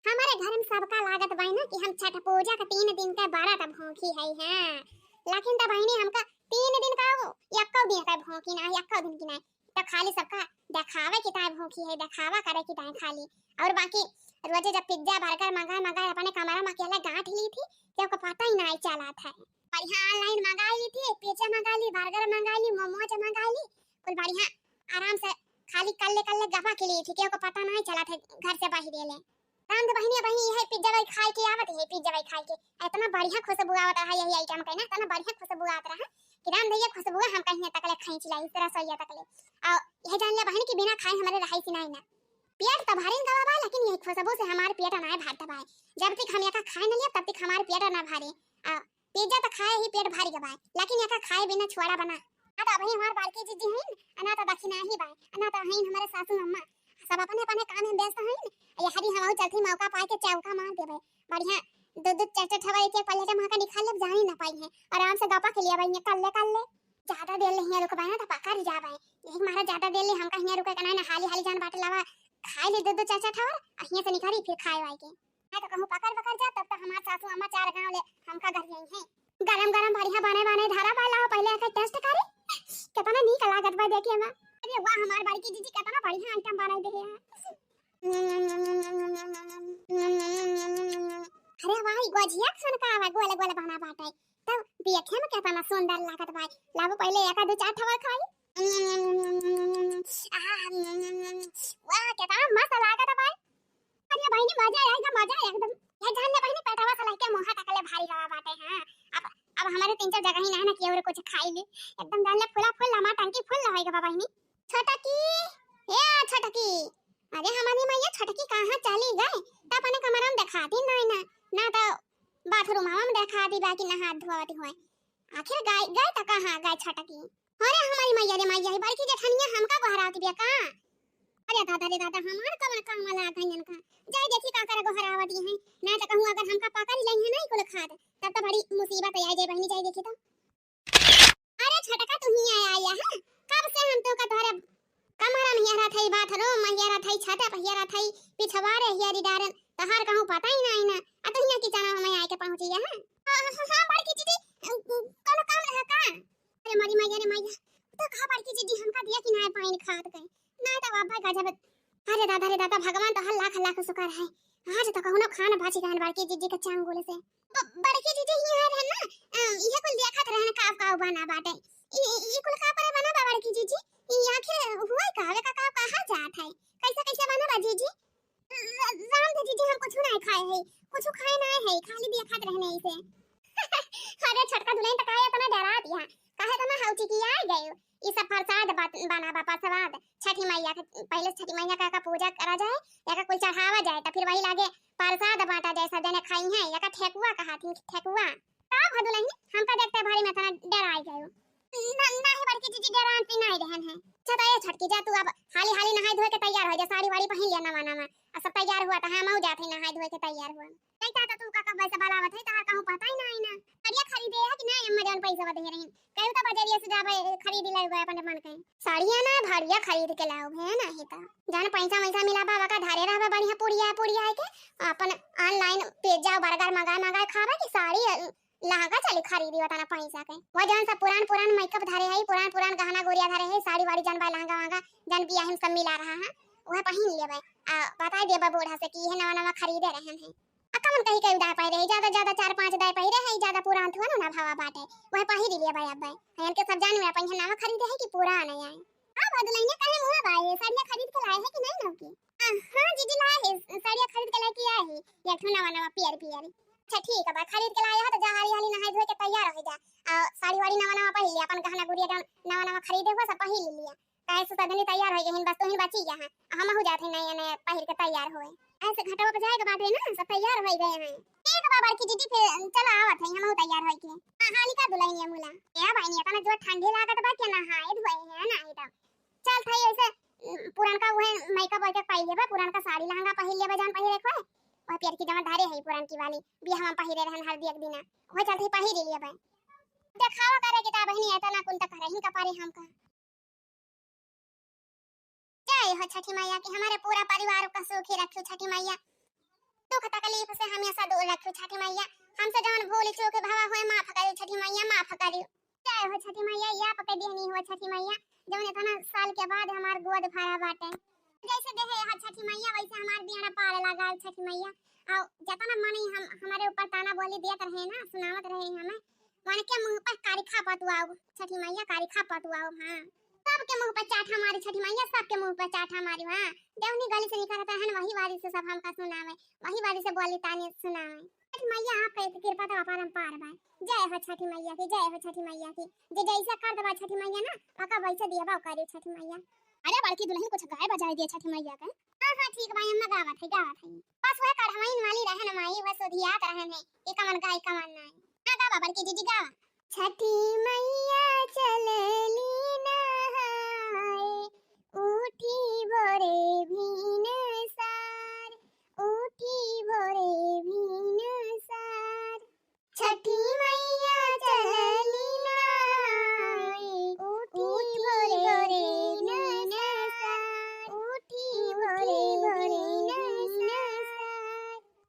हमरे घर में सबका लागत बा ना कि हम छठ पूजा के तीन दिन के बड़ा त भूखी है, हाँ, लेकिन त बहिनी हमका तीन दिन का वो, एक्को दिन का भूखी ना, एक्को दिन की ना, त खाली सबका देखावे की ताय भूखी है, देखावा करे की ताय खाली। और बाकी रोजे जब पिज्जा बर्गर मंगाए मंगाए अपने कमरा में अकेला गांठ ली थी, केहू को पता ही नाई चलत है। बढ़िया ऑनलाइन मंगाई ली थी, पिज्जा मंगा ली, बर्गर मंगा ली, मोमोज मंगा ली, कुल बढ़िया आराम से खाली कल्ले कल्ले गपा के ली थी, केहू को पता नाई चलत है घर से बाहर ले। राम तो बहिनी, बहिनी, यही पिज्जा भाई खाए के आवत है, पिज्जा भाई खाए के एतना बढ़िया खुशबू आवत रहा, यही आइटम के ना, एतना बढ़िया खुशबू आवत रहा कि राम भैया खुशबू हम कहीं तक ले खींच लाई, इस तरह सोइया तक ले। और यह जान ले बहिनी कि बिना खाए हमारे रहाई सी नाई ना। पेट तो भरिन गवा बा, लेकिन यही खुशबू से हमार पेट ना भरत बा। जब तक हम एका खाए न लिया, तब तक हमार पेट ना भरे। आ, पिज्जा तो खाए ही पेट भर गवा, लेकिन एका खाए बिना छोड़ा बना। ना तो अबही हमार बड़की जीजी हईन, ना तो दखिनाही बाय, ना तो हईन हमारे सासू अम्मा। सब अपने अपने काम में व्यस्त हईन। यहरी हमहू चलती मौका पाए के चौका मार देबे। बढ़िया दो दो चार चार ठवा एक एक plate में का निकाल लेब, जानी ना पाई है। आराम से गपा के लिए भाई, निकाल ले, कर ले। ज्यादा देर ले हियाँ रुकबा ना तो पकड़ जाबे। यही मारा ज्यादा देर ले हमका हियाँ रुके के ना, ना हाली हाली जान बाटे लावा, खाए ले दो दो चार चार ठवा, आ हियाँ से निकारी फिर खाए वाए के। हाँ तो कहूँ पकड़ पकड़ जा, तब तो हमार सासू अम्मा चार गाँव ले हमका घर गई है। गरम गरम बढ़िया बने बने धरा बा, लाओ पहले आके taste करी, कितना नीक लागत बा देखे में। अरे वाह, हमार बड़की जीजी कितना बढ़िया item बनाई दे है। अरे वाह, ई गोजिया खान का बा, गोल गोल बना बाटे, तब देखे में कितना सुंदर लागत बा। लाओ पहले एक दो चार ठवा खाई। वाह, कितना मस्त लागत बा। अरे बहिनी, मजा आएगा, मजा एकदम। ये जान ले बहिनी, पेटवा से लेके मुँह तक ले भारी रहा बाटे। हाँ, अब अब हमारे तीन चार जगह ही ना है ना कि और कुछ खाई ले। एकदम जान ले फुला फुल लमा टंकी फुल होएगा बा बहिनी। छोटकी, ए छोटकी, अरे हमारी मैया छोटकी कहाँ चली गए? तब अपने कमरा में दिखाती नहीं ना, ना तो बाथरूम में दिखा दी बाकी नहा धोवत हुए। आखिर गए गए तो कहाँ गए छोटकी? अरे हमारी मैया रे मैया, ही बड़की जेठनिया हमका गोहरावत बिया का? अरे दादा रे दादा, हमार कवन काम वाला आ गई इनका? जाए देखी का करे गोहरावत है, ना तो कहूँ अगर हमका पकड़ लेई है ना ई कुल खात, तब तो बड़ी मुसीबत आ जाए बहिनी, जाए देखी तो। अरे छोटका तू ही आया आया है, कब से हम तो का तोहरे कमरा में हेरा थई, बाथरूम में हेरा थई, छत पर हेरा थई, पिछवारे हेरी डारन, तहार कहूँ पता ही ना आई ना, आ तू हियाँ किचन में आके पहुँची है। हाँ, हाँ, हाँ, बड़की दीदी, कोनो काम रहा का? अरे मारी मैया रे मैया, तो कहा बड़की जीजी हमका दिया कि ना पाइन खात के, ना तो बाबा गजब। अरे दादा रे दादा, भगवान तो हर लाख लाख शुक्र है, आज तो कहुनो खान बाची गहन बड़की जीजी के चांगुल से। ब-, बड़की जीजी ही है ना, अ, इहे कुल देखत रहन का का बना बाटे। ई, ई, ई कुल का परे बना बा बड़की जीजी? ई आखिर हुआ का, वे का, का कहा जात है? कैसे, कैसे बना बा जीजी? राम दे जीजी, हम कुछ नहीं खाए है, कुछ खाए नहीं है, खाली देखत रहने ऐसे। अरे छोटका दुल्हन तो काहे इतना डरात यहाँ, काहे इतना हौची की आ गए? ई सब प्रसाद बा-, बना बा प्रसाद छठी मैया के, पहले छठी मैया का, का पूजा करा जाए, या का कुल चढ़ावा जाए, तो फिर वही लागे प्रसाद बांटा जाए, सब जने खाई हैं, या का ठेकुआ कहा थी, ठेकुआ। का भा दुल्हन, हमका देखते भारी में इतना डराई गए। ना, ना ही बड़की जीजी डरान पी नहीं रहन है। अच्छा तो ये छोटकी जा तू अब हाली हाली नहाई धोए के तैयार हो जा, साड़ी वाड़ी पहन लिया नवा नवा। आ सब तैयार हुआ तो हम जात है नहाई धोए के तैयार हुआ। नहीं था तो तू का कब वैसे बलावत है, तहार कहूँ पता ही ना आई ना। बढ़िया खरीदे है कि नहीं, अम्मा जौन पैसा दे रही। कहू तो बजरिया से जाबे खरीद ले गए अपने मन के। साड़िया ना भाड़िया खरीद के लाओ है ना ही तो। जान पैसा वैसा मिला बाबा का धारे रहबे बढ़िया पुड़िया पुड़िया है के अपन online pizza burger मंगा मंगा खाबे कि साड़ी लहंगा चली खरीदी बताना पैसा के। वो जौन सब पुरान पुरान makeup धरे है, पुरान पुरान गहना गोरिया धरे है, साड़ी वाड़ी जौन बा लहंगा वहंगा जौन बियाह में सब मिला रहा है, वह पहन लेबे। आ बताई देबे बूढ़ा से कि यह नवा नवा खरीदे रहन है। आ कमन कहीं के उधार पाई रही, ज्यादा ज्यादा चार पांच दाई पाई रहे, ज्यादा पुरान थुआ ना भावा बाटे, वह पहिर लेबे अब। हयन के सब जान में अपन नवा खरीदे है कि पुरान है। हाँ बदलैने कहे मुँह बाए, साड़िया खरीद के लाए है कि नहीं नौकी? आ, हाँ जीजी लाए है, साड़िया खरीद के लेके आए है, एक ठो नवा नवा पियर पियर। अच्छा ठीक है बा, खरीद के लाए हो तो जा हाली हाली नहाई धोए के तैयार हो जा। आ, साड़ी वाड़ी नवा नवा पहिर ले, अपन गहना गुड़िया जौन नवा नवा खरीदे हुआ सब पहिर ले लिया। काहे से सजनी तैयार हो गई, बस तू ही बची गया है, हम हो जाते नए नए पहिर के तैयार हुए। ऐसे घटवा पे जाए के बाटे ना, सब तैयार हो गए हैं। ठीक बा बड़की दीदी, फिर चला आवत है, हम तैयार हो के। हाँ, हाली का दुल्हनिया मुला। ए बहिनी, इतना जो ठंडी लागत बा के नहाए धोए है ना, एकदम चल थाई ऐसे, उम, पुरानका उहे makeup वैकअप पाई लेबे, पुरानका साड़ी लहंगा पहिर लेबे, जान पहिरे खोए। वह पियर की जमा धारे है पुरानकी वाली, बियाह में पहिरे रहन हर दिया के दिना। वह चलते पहिर लेबे। देखावा करे के ता बहिनी, इतना कुल तक रही का पारे हमका। जय हो छठी मैया की, हमारे पूरा परिवार का सुखी रखियो छठी मैया। दुख तकलीफ से हमेशा दूर रखियो छठी मैया। हमसे जौन भूल चूक भवा हुए, माफ करियो छठी मैया, माफ करियो। जय हो छठी मैया, या पके देहनी हो छठी मैया, जौन इतना साल के बाद हमार गोद भरा बाटे। जैसे देहे है छठी मैया, वैसे हमार बेड़ा पार लगा छठी मैया। और जितना मने हम, हमारे ऊपर ताना बोली देत रहे ना, सुनावत रहे हमें, मन के मुँह पर कारिखा पतुआओ छठी मैया, कारिखा पतुआओ। हाँ, सबके मुँह पर चाठा मारी छठी मैया, सबके मुँह पर चाठा मारी। हाँ, देवनी गली से निकलता है ना, वही वाली से सब हमका सुनावे, वही वाली से बोली तानी सुनावे। छठी मैया आपका एक कृपा तो अपरंपार बा। जय हो छठी मैया की, जय हो छठी मैया की। जे जैसा कर देबा छठी मैया ना, ओका वैसे दिया बा करी छठी मैया। अरे बड़की दुल्हन कुछ गाय बजाई दिया छठी मैया के। हाँ, हाँ, ठीक बा, अम्मा गावत है, गावत है। बस वह कढ़वाइन वाली रहन माई, वह सुधियात रहन है, कि कमन गाय कमन नाई। हाँ, गावा बड़की जीजी गावा। छठी मैया चलली नहाए, उठी भोरे भिनसार, उठी भोरे भिनसार। छठी मैया चलली नहाए, उठी भोरे भिनसार, उठी भोरे भिनसार,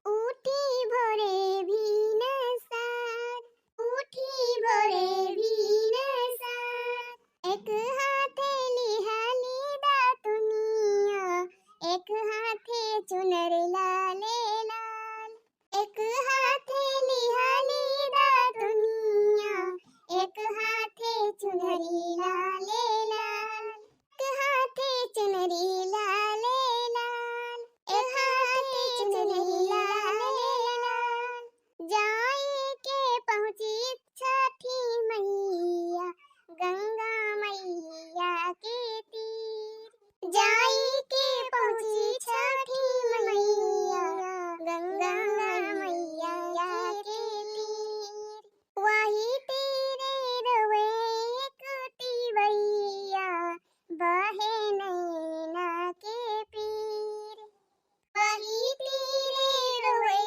उठी भोरे भिनसार, उठी भोरे भिनसार। एक हाथे लिहली दातुनिया, एक हाथे चुनर लाले लाल। एक हाथे लिहली दातुनिया, एक हाथे चुनरी लाले लाल। एक हाथे चुनरी लाले लाल, एक हाथे चुनरी लाले लाल। जाई के पहुँची छठी मैया गंगा मैया के तीर। जाई के पहुँची छठी मैया गंगा मैया के तीर। वही तीरे रोवे एक तिवैया, बहे नैना के पीर। वही तीरे रोवे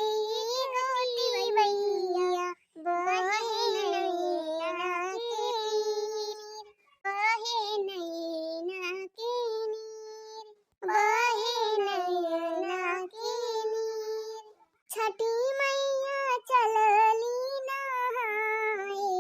एक तिवैया, बहे नैना के पीर, बहे नैना के नीर, बहे नैना के नीर। छठी मैया चलली नहाए,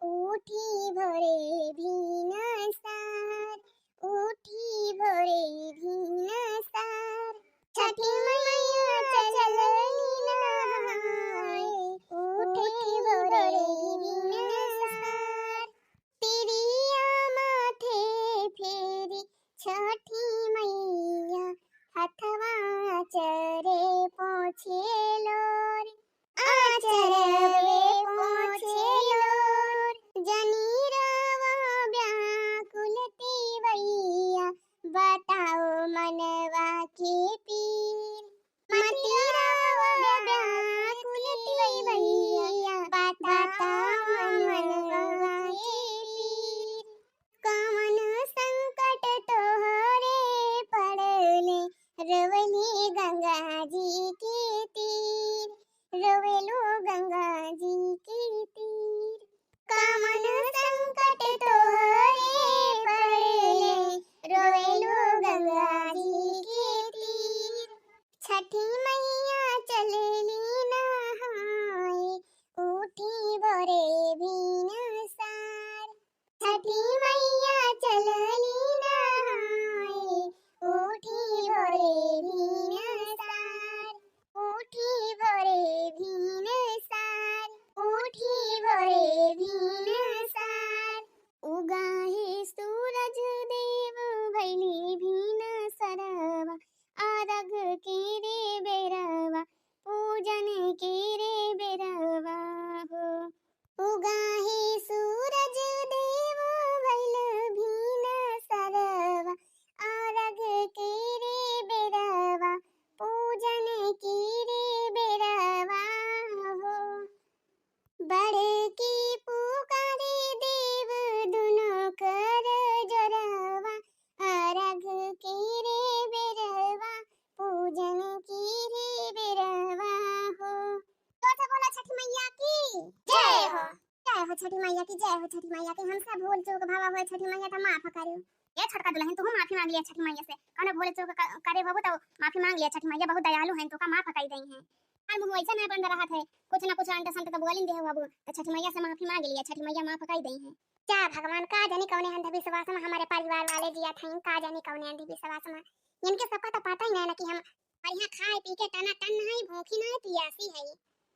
उठी भोरे भिनसार, उठी भोरे भिनसार। छठी मैया चलली नहाए, उठी भोरे भिनसार। तिरिया माथे फेरी छठी मैया, हथवा आचरे पोछे लोर, आचरे पोछे लोर। जनी रवा व्याकुल तिवैया, बताओ मनवा के पीर। मति रवा व्याकुल तिवैया, बताओ मनवा के पीर। कवन संकट तोहरे पड़ले, रोवली गंगा जी के तीर, रोवेलू गंगा जी के तीर। कवन संकट तोहरे पड़ले, रोवेलू गंगा जी के तीर। छठी मैया चलली नहाए, उठी भोरे भिनसार। छठी मैया चलली नहाए, उठी भोरे भिनसार, उठी भोरे भिनसार, उठी भोरे भिनसार। उगा हे सूरज देव भैली भिनसरवा, अरघ के रे बेरवा, पूजन के रे बेरवा हो। उगा हे सूरज देव भैल भिनसरवा, अरघ के रे बेरवा, पूजन के रे बेरवा हो। बड़की पुकारे देव दुनो कर जोरवा, अरघ के रे बेरवा, पूजन के रे बेरवा हो। जोर से बोला छठी मैया की जय हो। जय हो छठी मैया की, जय हो छठी मैया की। हमसे भूल चूक भवा होए छठी मैया तो माफ करियो। ए छोटका दुल्हन, तू माफी मांग लिया छठी मैया से। कौनो भूल चूक क-, करे होबू तो माफी मांग लिया, छठी मैया बहुत दयालु हैं, तोका माफ कर दई हैं। हर मुँह ऐसा ना बंद रहत है, कुछ ना कुछ अंट संट तो बोलिन दे होबू, तो छठी मैया से माफी मांग लिया, छठी मैया माफ कर दई हैं। क्या भगवान, का जानी कौने अंधविश्वास में हमारे परिवार वाले जिया थे, का जानी कौने अंधविश्वास में। इनके सबका तो पता ही नहीं ना कि हम बढ़िया खाए पी के टना टन नहीं, भूखी नहीं, पियासी है।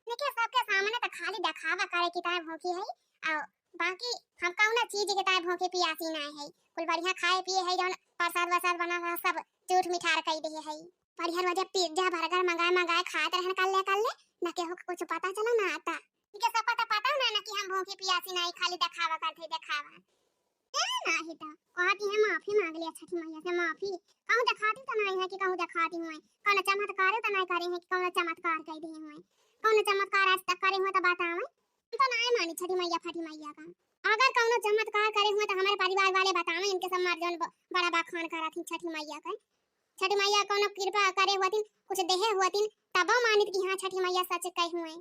देखिए, सबके सामने तो खाली दिखावा करे कि ताए भूखी है, और बाकी हम कौनो चीज के ताए भूखी पियासी नहीं है। कुल बढ़िया खाए पिए है, जौन प्रसाद वरसाद बना रहा, सब झूठ मिठार कई दिए है। बढ़िया रोज पिज्जा बर्गर मंगाए मंगाए खात रहन, कर ले कर ले, न केहू के कुछ पता चला ना आता। इनके सबका तो पता ना, ना कि हम भूखी पियासी नहीं, खाली दिखावा करते दिखावा। ए, नाही तो कहती है माफी मांग लिया छठी मैया से, माफी। कहूँ दिखाती तो नहीं है कि कहूँ दिखाती हुए, कौन चमत्कार तो नहीं करे हैं कि कौन चमत्कार कर दिए हुए, कौन चमत्कार आज तक करे हुए तो बतावे। हम तो नाहीं मानी छठी मैया फठी मैया का। अगर कउनो चमत्कार करे हुए तो हमरे परिवार वाले बतावे, इनके सब मर जउन ब-, बड़ा बखान करत ही छठी मैया का। छठी मैया कउनो कृपा करे हुअतिन, कुछ देहे हुअतिन, तबो मानित कि हाँ छठी मैया सच कहे हुए।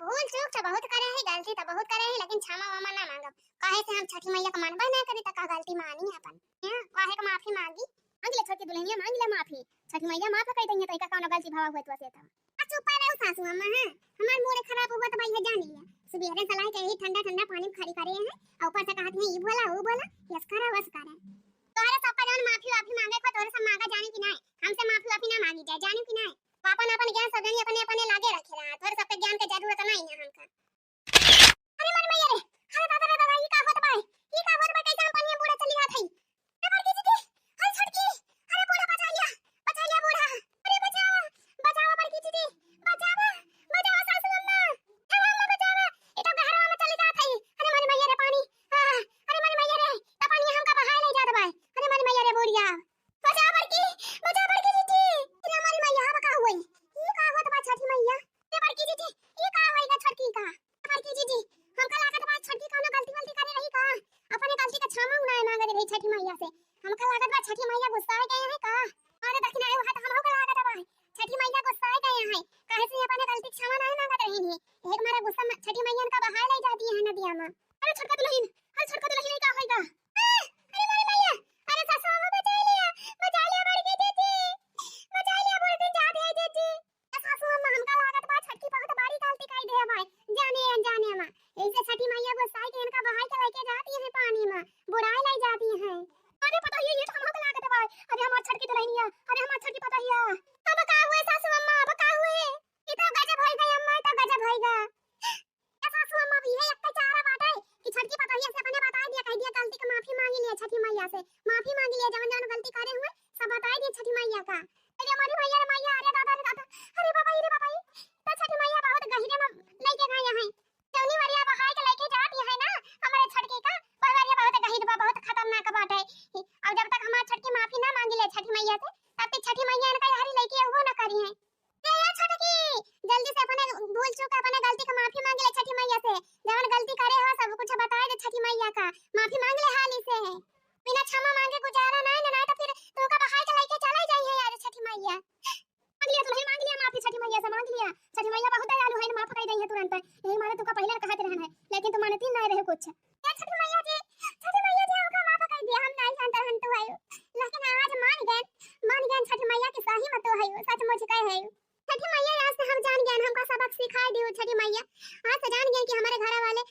भूल चूक तो बहुत करे ही, गलती तो बहुत करे ही, लेकिन क्षमा वमा ना मांगब। काहे से हम छठी मैया का मानबे ना करी, त का गलती मानी अपन? हैं? काहे का माफी मांगी? मांग ले छोटकी दुल्हनिया, मांग ले माफी। छठी मैया माफ कइ दइहैं, तोहका कउनो गलती भवा हुए तो से तो। आ चुप रहो सासू अम्मा, हैं? हमार मूड खराब हुआ तो भाई है जान लिया। सुबेरे सलाह के ही ठंडा ठंडा पानी में खड़ी करे हैं, और ऊपर से कहत हैं, "ई बोला, वो बोला, यस करा, वस करा।" तोहरे सबका जउन माफी वाफी मांगे को, तोहरे सब मांगा जानी कि नाहीं? हमसे माफी वाफी ना मांगी जाए, जानी कि नाहीं? अपन अपन ज्ञान सब जनी अपने अपने लागे रखे रहा, तोहरे सबके ज्ञान के जरूरत नाहीं है हमका। अरे मोर मैया रे, अरे दादा रे दादा, ई का होत बा? ई का होत बा? कैसे हम पानी में बूड़ा चली जात हई? ए बड़की दीदी, अरे छोटकी, अरे बूढ़ा बचा लिया, बचा लिया बूढ़ा। अरे बचावा, बचावा बड़की दीदी, बचावा, बचावा सासू अम्मा, अरे अम्मा बचावा। ई तो गहरवा में चली जात हई। अरे मोर मैया रे पानी, आ, अरे मोर मैया रे, तो पानी हमका बहाए ले जात बा। अरे मोर मैया रे बुढ़िया, बचावा बड़की, बचावा बड़की दीदी। अरे मोर मैया, अब का होई? ई का होत बा छठी मैया? ए बड़की दीदी, ई का होई गा छोटकी का? बड़की दीदी, हमका लागत बा छोटकी कउनो गलती वलती करे रही का? अपने गलती का क्षमा उना मांगे रही छठी मैया से। हमका लागत बा छठी मैया गुस्सा गए हैं का? अरे दखिना, ए वहाँ तो हमहू का लागत बा छठी मैया गुस्सा गए हैं। काहे से अपने गलती क्षमा नाहीं मांगत रही है। एक मारा गुस्सा में छठी मैया इनका बहाए ले जाती है नदिया में। अरे छोटका दुल्हन, अरे छोटका दुल्हन, ई का होई गा? आ, अरे मोर मैया, अरे सासू अम्मा बचा लिया, बचा लिया बड़की दीदी, बचा लिया, बड़की जात है दीदी। ए सासू अम्मा, हमका लागत बा छोटकी बहुत बड़ी गलती कइ दे भाई, जाने अनजाने में। ऐसे छठी मैया गुस्साई के इनका बहाई के लेके जाती है पानी में, बुड़ाए ले जाती है। अरे पतोहिया, ये तो हमका लागत बा। अरे हमार छोटकी दुल्हनिया, अरे हमार छोटकी पतोहिया। अब का हुए सासू अम्मा, अब का हुए? ई तो गजब होई गई अम्मा, ई तो गजब होई गा। ए सासू अम्मा, अब इहे एक चारा बाटे कि छोटकी पतोहिया से अपने बताई दिया, कह दिया गलती के माफी मांगी लिया छठी मैया से, माफी मांगी लिया, जवन जवन गलती करे हुए सब बताई दिया छठी मैया का। अरे मोरी मैया रे मैया, अरे दादा रे दादा, अरे बाबा रे बाबा, तो छठी मैया बहुत गहिरे में लेके गए हैं। जौनी वरिया बहाई के लेके जात है ना हमारे छोटकी का, वह वरिया बहुत गहिर बा, बहुत खतरनाक बाटे। और जब तक हमार छोटकी माफी ना मांगी ले छठी मैया से, तब तक छठी मैया इनका यहाँ लेके वो ना करी है। ए, ए छोटकी, जल्दी से अपने भूल चूक, अपने गलती के माफी मांग ले छठी मैया से। जवन गलती करे हो सब कुछ बताए दे छठी मैया का, माफी मांग ले हाली से। बिना क्षमा मांगे गुजारा नाहीं ना, नाहीं तो फिर तोका बहाई के लेके चले जाई है यार छठी मैया। मांग लिया, तू नहीं मांग लिया माफी छठी मैया से, मांग लिया। छठी मैया बहुत दयालु है, माफ कर दी है तुरंत। यही मारे तोका पहले कहत रहन है, लेकिन तू मानती नहीं रहे कुछ। ए छठी मैया जी, छठी मैया जी, हमका माफ कर दिया, हम नहीं जानते रहन तू है, लेकिन आज मान गए, मान गए छठी मैया की सही में तू है, सचमुच कहे है। छठी मैया, आज से हम जान गए, हमका सबक सिखाई दियो छठी मैया। आज से जान गए कि हमारे घर वाले,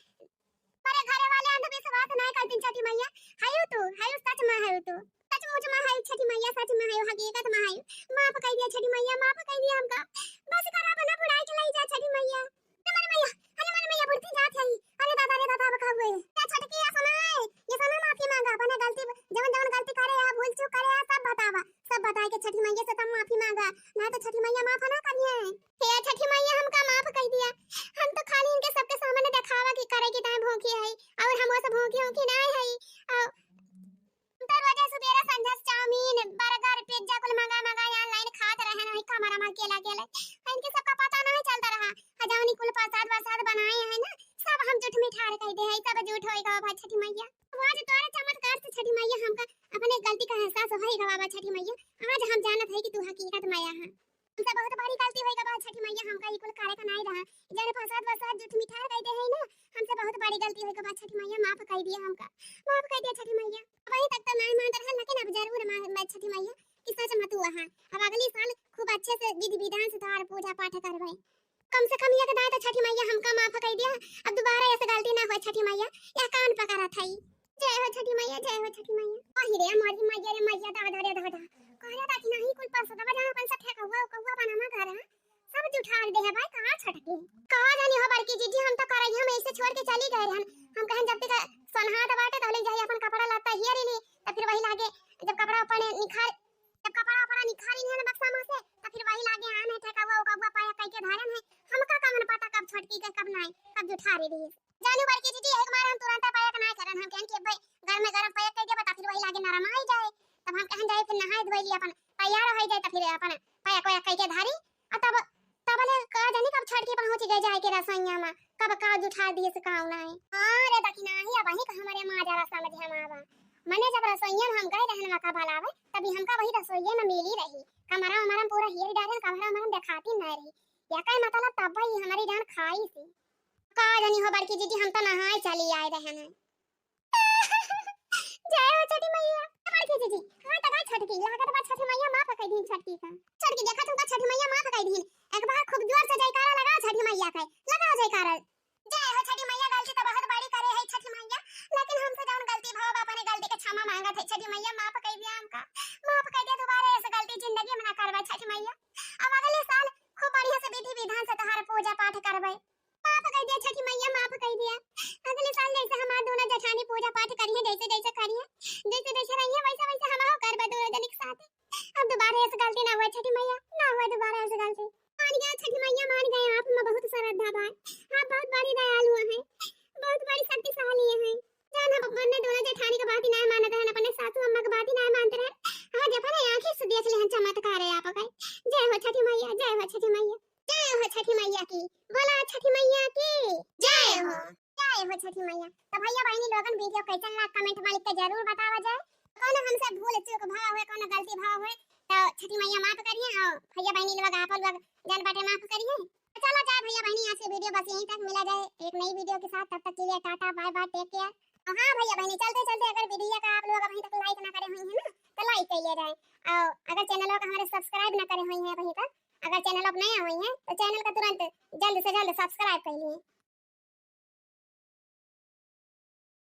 हमारे घर वाले अंधविश्वास नहीं करती छठी मैया। है तू, है सच में है तू, सचमुच में है छठी मैया, सच में है, हकीकत में है। माफ कर दिया छठी मैया, माफ कर दिया हमका। बस करा बना बुढ़ाई के लाई जा छठी मैया। अरे मोर मैया, अरे मोर मैया, बुढ़ती जात है। अरे दादा रे दादा, अब का हुए? ए छोटकी, ये सुना है, ये सुना, माफी मांगा, अपने गलती, जवन जवन गलती करे है, भूल चूक करे है, सब बतावा, सब बताए के छठी मैया से तब माफी मांगा, ना तो छठी मैया माफ ना करिए। हे छठी मैया, हमका माफ कर दिया, हम तो खाली इनके सबके सामने दिखावा की करे की ताई भूखी है, और हम वो सब भूखी हो कि नहीं है। और तो रोजे सुबेरे संझा से चाउमीन, बर्गर, पिज्जा कुल मंगा मंगा यहाँ लाइन खात रहे, वही कमरा में अकेला अकेला। इनके सबका पता नहीं चलता रहा। आ जौनी कुल प्रसाद वरसाद बनाए हैं ना, सब हम झूठ मिठार कह दे है, सब झूठ होई गवा भाई छठी मैया। वो आज तोरे चमत्कार से छठी मैया हमका अपने गलती का एहसास होई गवा बा छठी मैया। आज हम जानत है कि तू हकीकत मैया है। हमसे बहुत बड़ी गलती होई गवा छठी मैया, हमका ई कुल करे का नहीं रहा। जौन प्रसाद वरसाद झूठ मिठार कह दे है ना, हमसे बहुत बड़ी गलती होई गवा छठी मैया, माफ कर दिया हमका, माफ कर दिया छठी मैया। अबहीं तक तो नहीं मानत रहा, लेकिन अब जरूर मान, मैं छठी मैया कि सच में तू वहाँ। अब अगली साल खूब अच्छे से विधि विधान से तोहार पूजा पाठ करबे। कम से कम एक दाई तो छठी मैया हमका माफ कर दिया, अब दोबारा ऐसे गलती ना होए छठी मैया, यह कान पकड़ा था। जय हो छठी मैया, जय हो छठी मैया। अहि रे मोरी मैया रे मैया, दादा रे दादा, कहले था कि नहीं कुल परसदवा जहाँ अपन सब ठेकौआ उकौआ बनाना घर है, सब जुठार दे है भाई, कहाँ छटके? कहाँ जानी हो बड़की जीजी, हम तो करैया में ऐसे छोड़ के चली गए रहन। हम कहन जब तक सोनहात बाटे तब ले जाई अपन कपड़ा लत्ता हेर ली, तो फिर वही लागे जब कपड़ा अपन निखार, जब कपड़ा उपड़ा निखारी है ना बक्सा में से, तो फिर वही लागे आन है ठेकौआ उकौआ पाया कई के धारन है। हमका कमन पता कब छोटकी के कब नाई, कब जुठारी रही। जानू बड़की जीजी, एक बार हम तुरंत पाया के नाई करन, हम कहन कि अब्बे घर में गरम पाया कई के बता, फिर वही लागे नरम आई जाए। तब हम कहन जाए फिर नहाए धोए ली अपन तैयार हो जाए, तो फिर अपन पाया कोया कई के धारी, और तब, तब ले का जानी कब फटकी पहुँच गए जाए के रसोइया मा, कब का जुठा दिए से काऊ नाई। हाँ रे दखिनाही, अब वही का हमरे माजरा समझ हम आवा। मने जब रसोइया मा हम गए रहन वका भलावे, तभी हमका वही रसोइये मा मिली रही। कमरा उमरा मा पूरा हेर डारे, कमरा उमरा मा देखाती नहीं रही। या कई मतलब तब वही हमारी जान खाई सी। का जानी हो बड़की जीजी, हम तो नहाए चली आए रहन है। जय हो छठी मैया। बड़की जीजी, हाँ तो का छोटकी, लागत बा छठी मैया माफ कई दीन छोटकी का। छोटकी देखा तुमका छठी मैया माफ कई दीन। एक बार खूब जोर से जयकारा लगाओ छठी मैया के, लगाओ जयकारा। जय हो छठी मैया, गलती तो बहुत बड़ी करे है छठी मैया, लेकिन हमसे जौन गलती भवा बा अपने गलती के क्षमा मांगत है छठी मैया, माफ कई दिया हमका, माफ कई दिया, दोबारा ऐसे गलती जिंदगी में ना करबे छठी मैया। अब अगले साल खूब बढ़िया से विधि विधान से तोहार पूजा पाठ करबे। माफ कई दिया छठी मैया, माफ कई दिया। अगले साल जैसे हमार दोनों जेठानी पूजा पाठ करिए, जैसे जैसे करिए, जैसे जैसे रहिए, वैसे वैसे हम करबे दोनों जन एक साथ। अब दोबारा ऐसे गलती ना हुए छठी मैया, ना हुए दोबारा ऐसे गलती। मान गया छठी मैया, मान गए, आप में बहुत श्रद्धा बा। आप बहुत बड़ी दयालु हैं, बहुत बड़ी शक्तिशाली हैं। जान हम अपने दोनों जेठानी के बात ही ना मानत रहन, अपने सासू अम्मा के बात ही ना मानत रहन। आज अपने आँखी से देख लेहन चमत्कार है आपका। जय हो छठी मैया, जय हो छठी मैया, जय हो छठी मैया की। बोला छठी मैया की जय हो। जय हो छठी मैया। तो भैया बहनी लोगन, video कैसन लाग, comment में लिख के जरूर बतावा जाए। कौनो हमसे भूल चूक भवा हुए, कौनो गलती भवा हुए, तो छठी मैया माफ करिए और भैया बहनी लोग आप लोग जान बाटे माफ करिए। तो चला जाए भैया बहनी, आज की video बस यहीं तक, मिला जाए एक नई video के साथ, तब तक के लिए टाटा bye bye, take care। और हाँ भैया बहनी, चलते चलते अगर video का आप लोग अभी तक like ना करे हुए हैं ना, तो like कर लिया जाए, और अगर channel का हमारे subscribe ना करे हुए हैं अभी तक, अगर channel पर नया हुए हैं तो channel का तुरंत जल्द से जल्द subscribe कर लिए।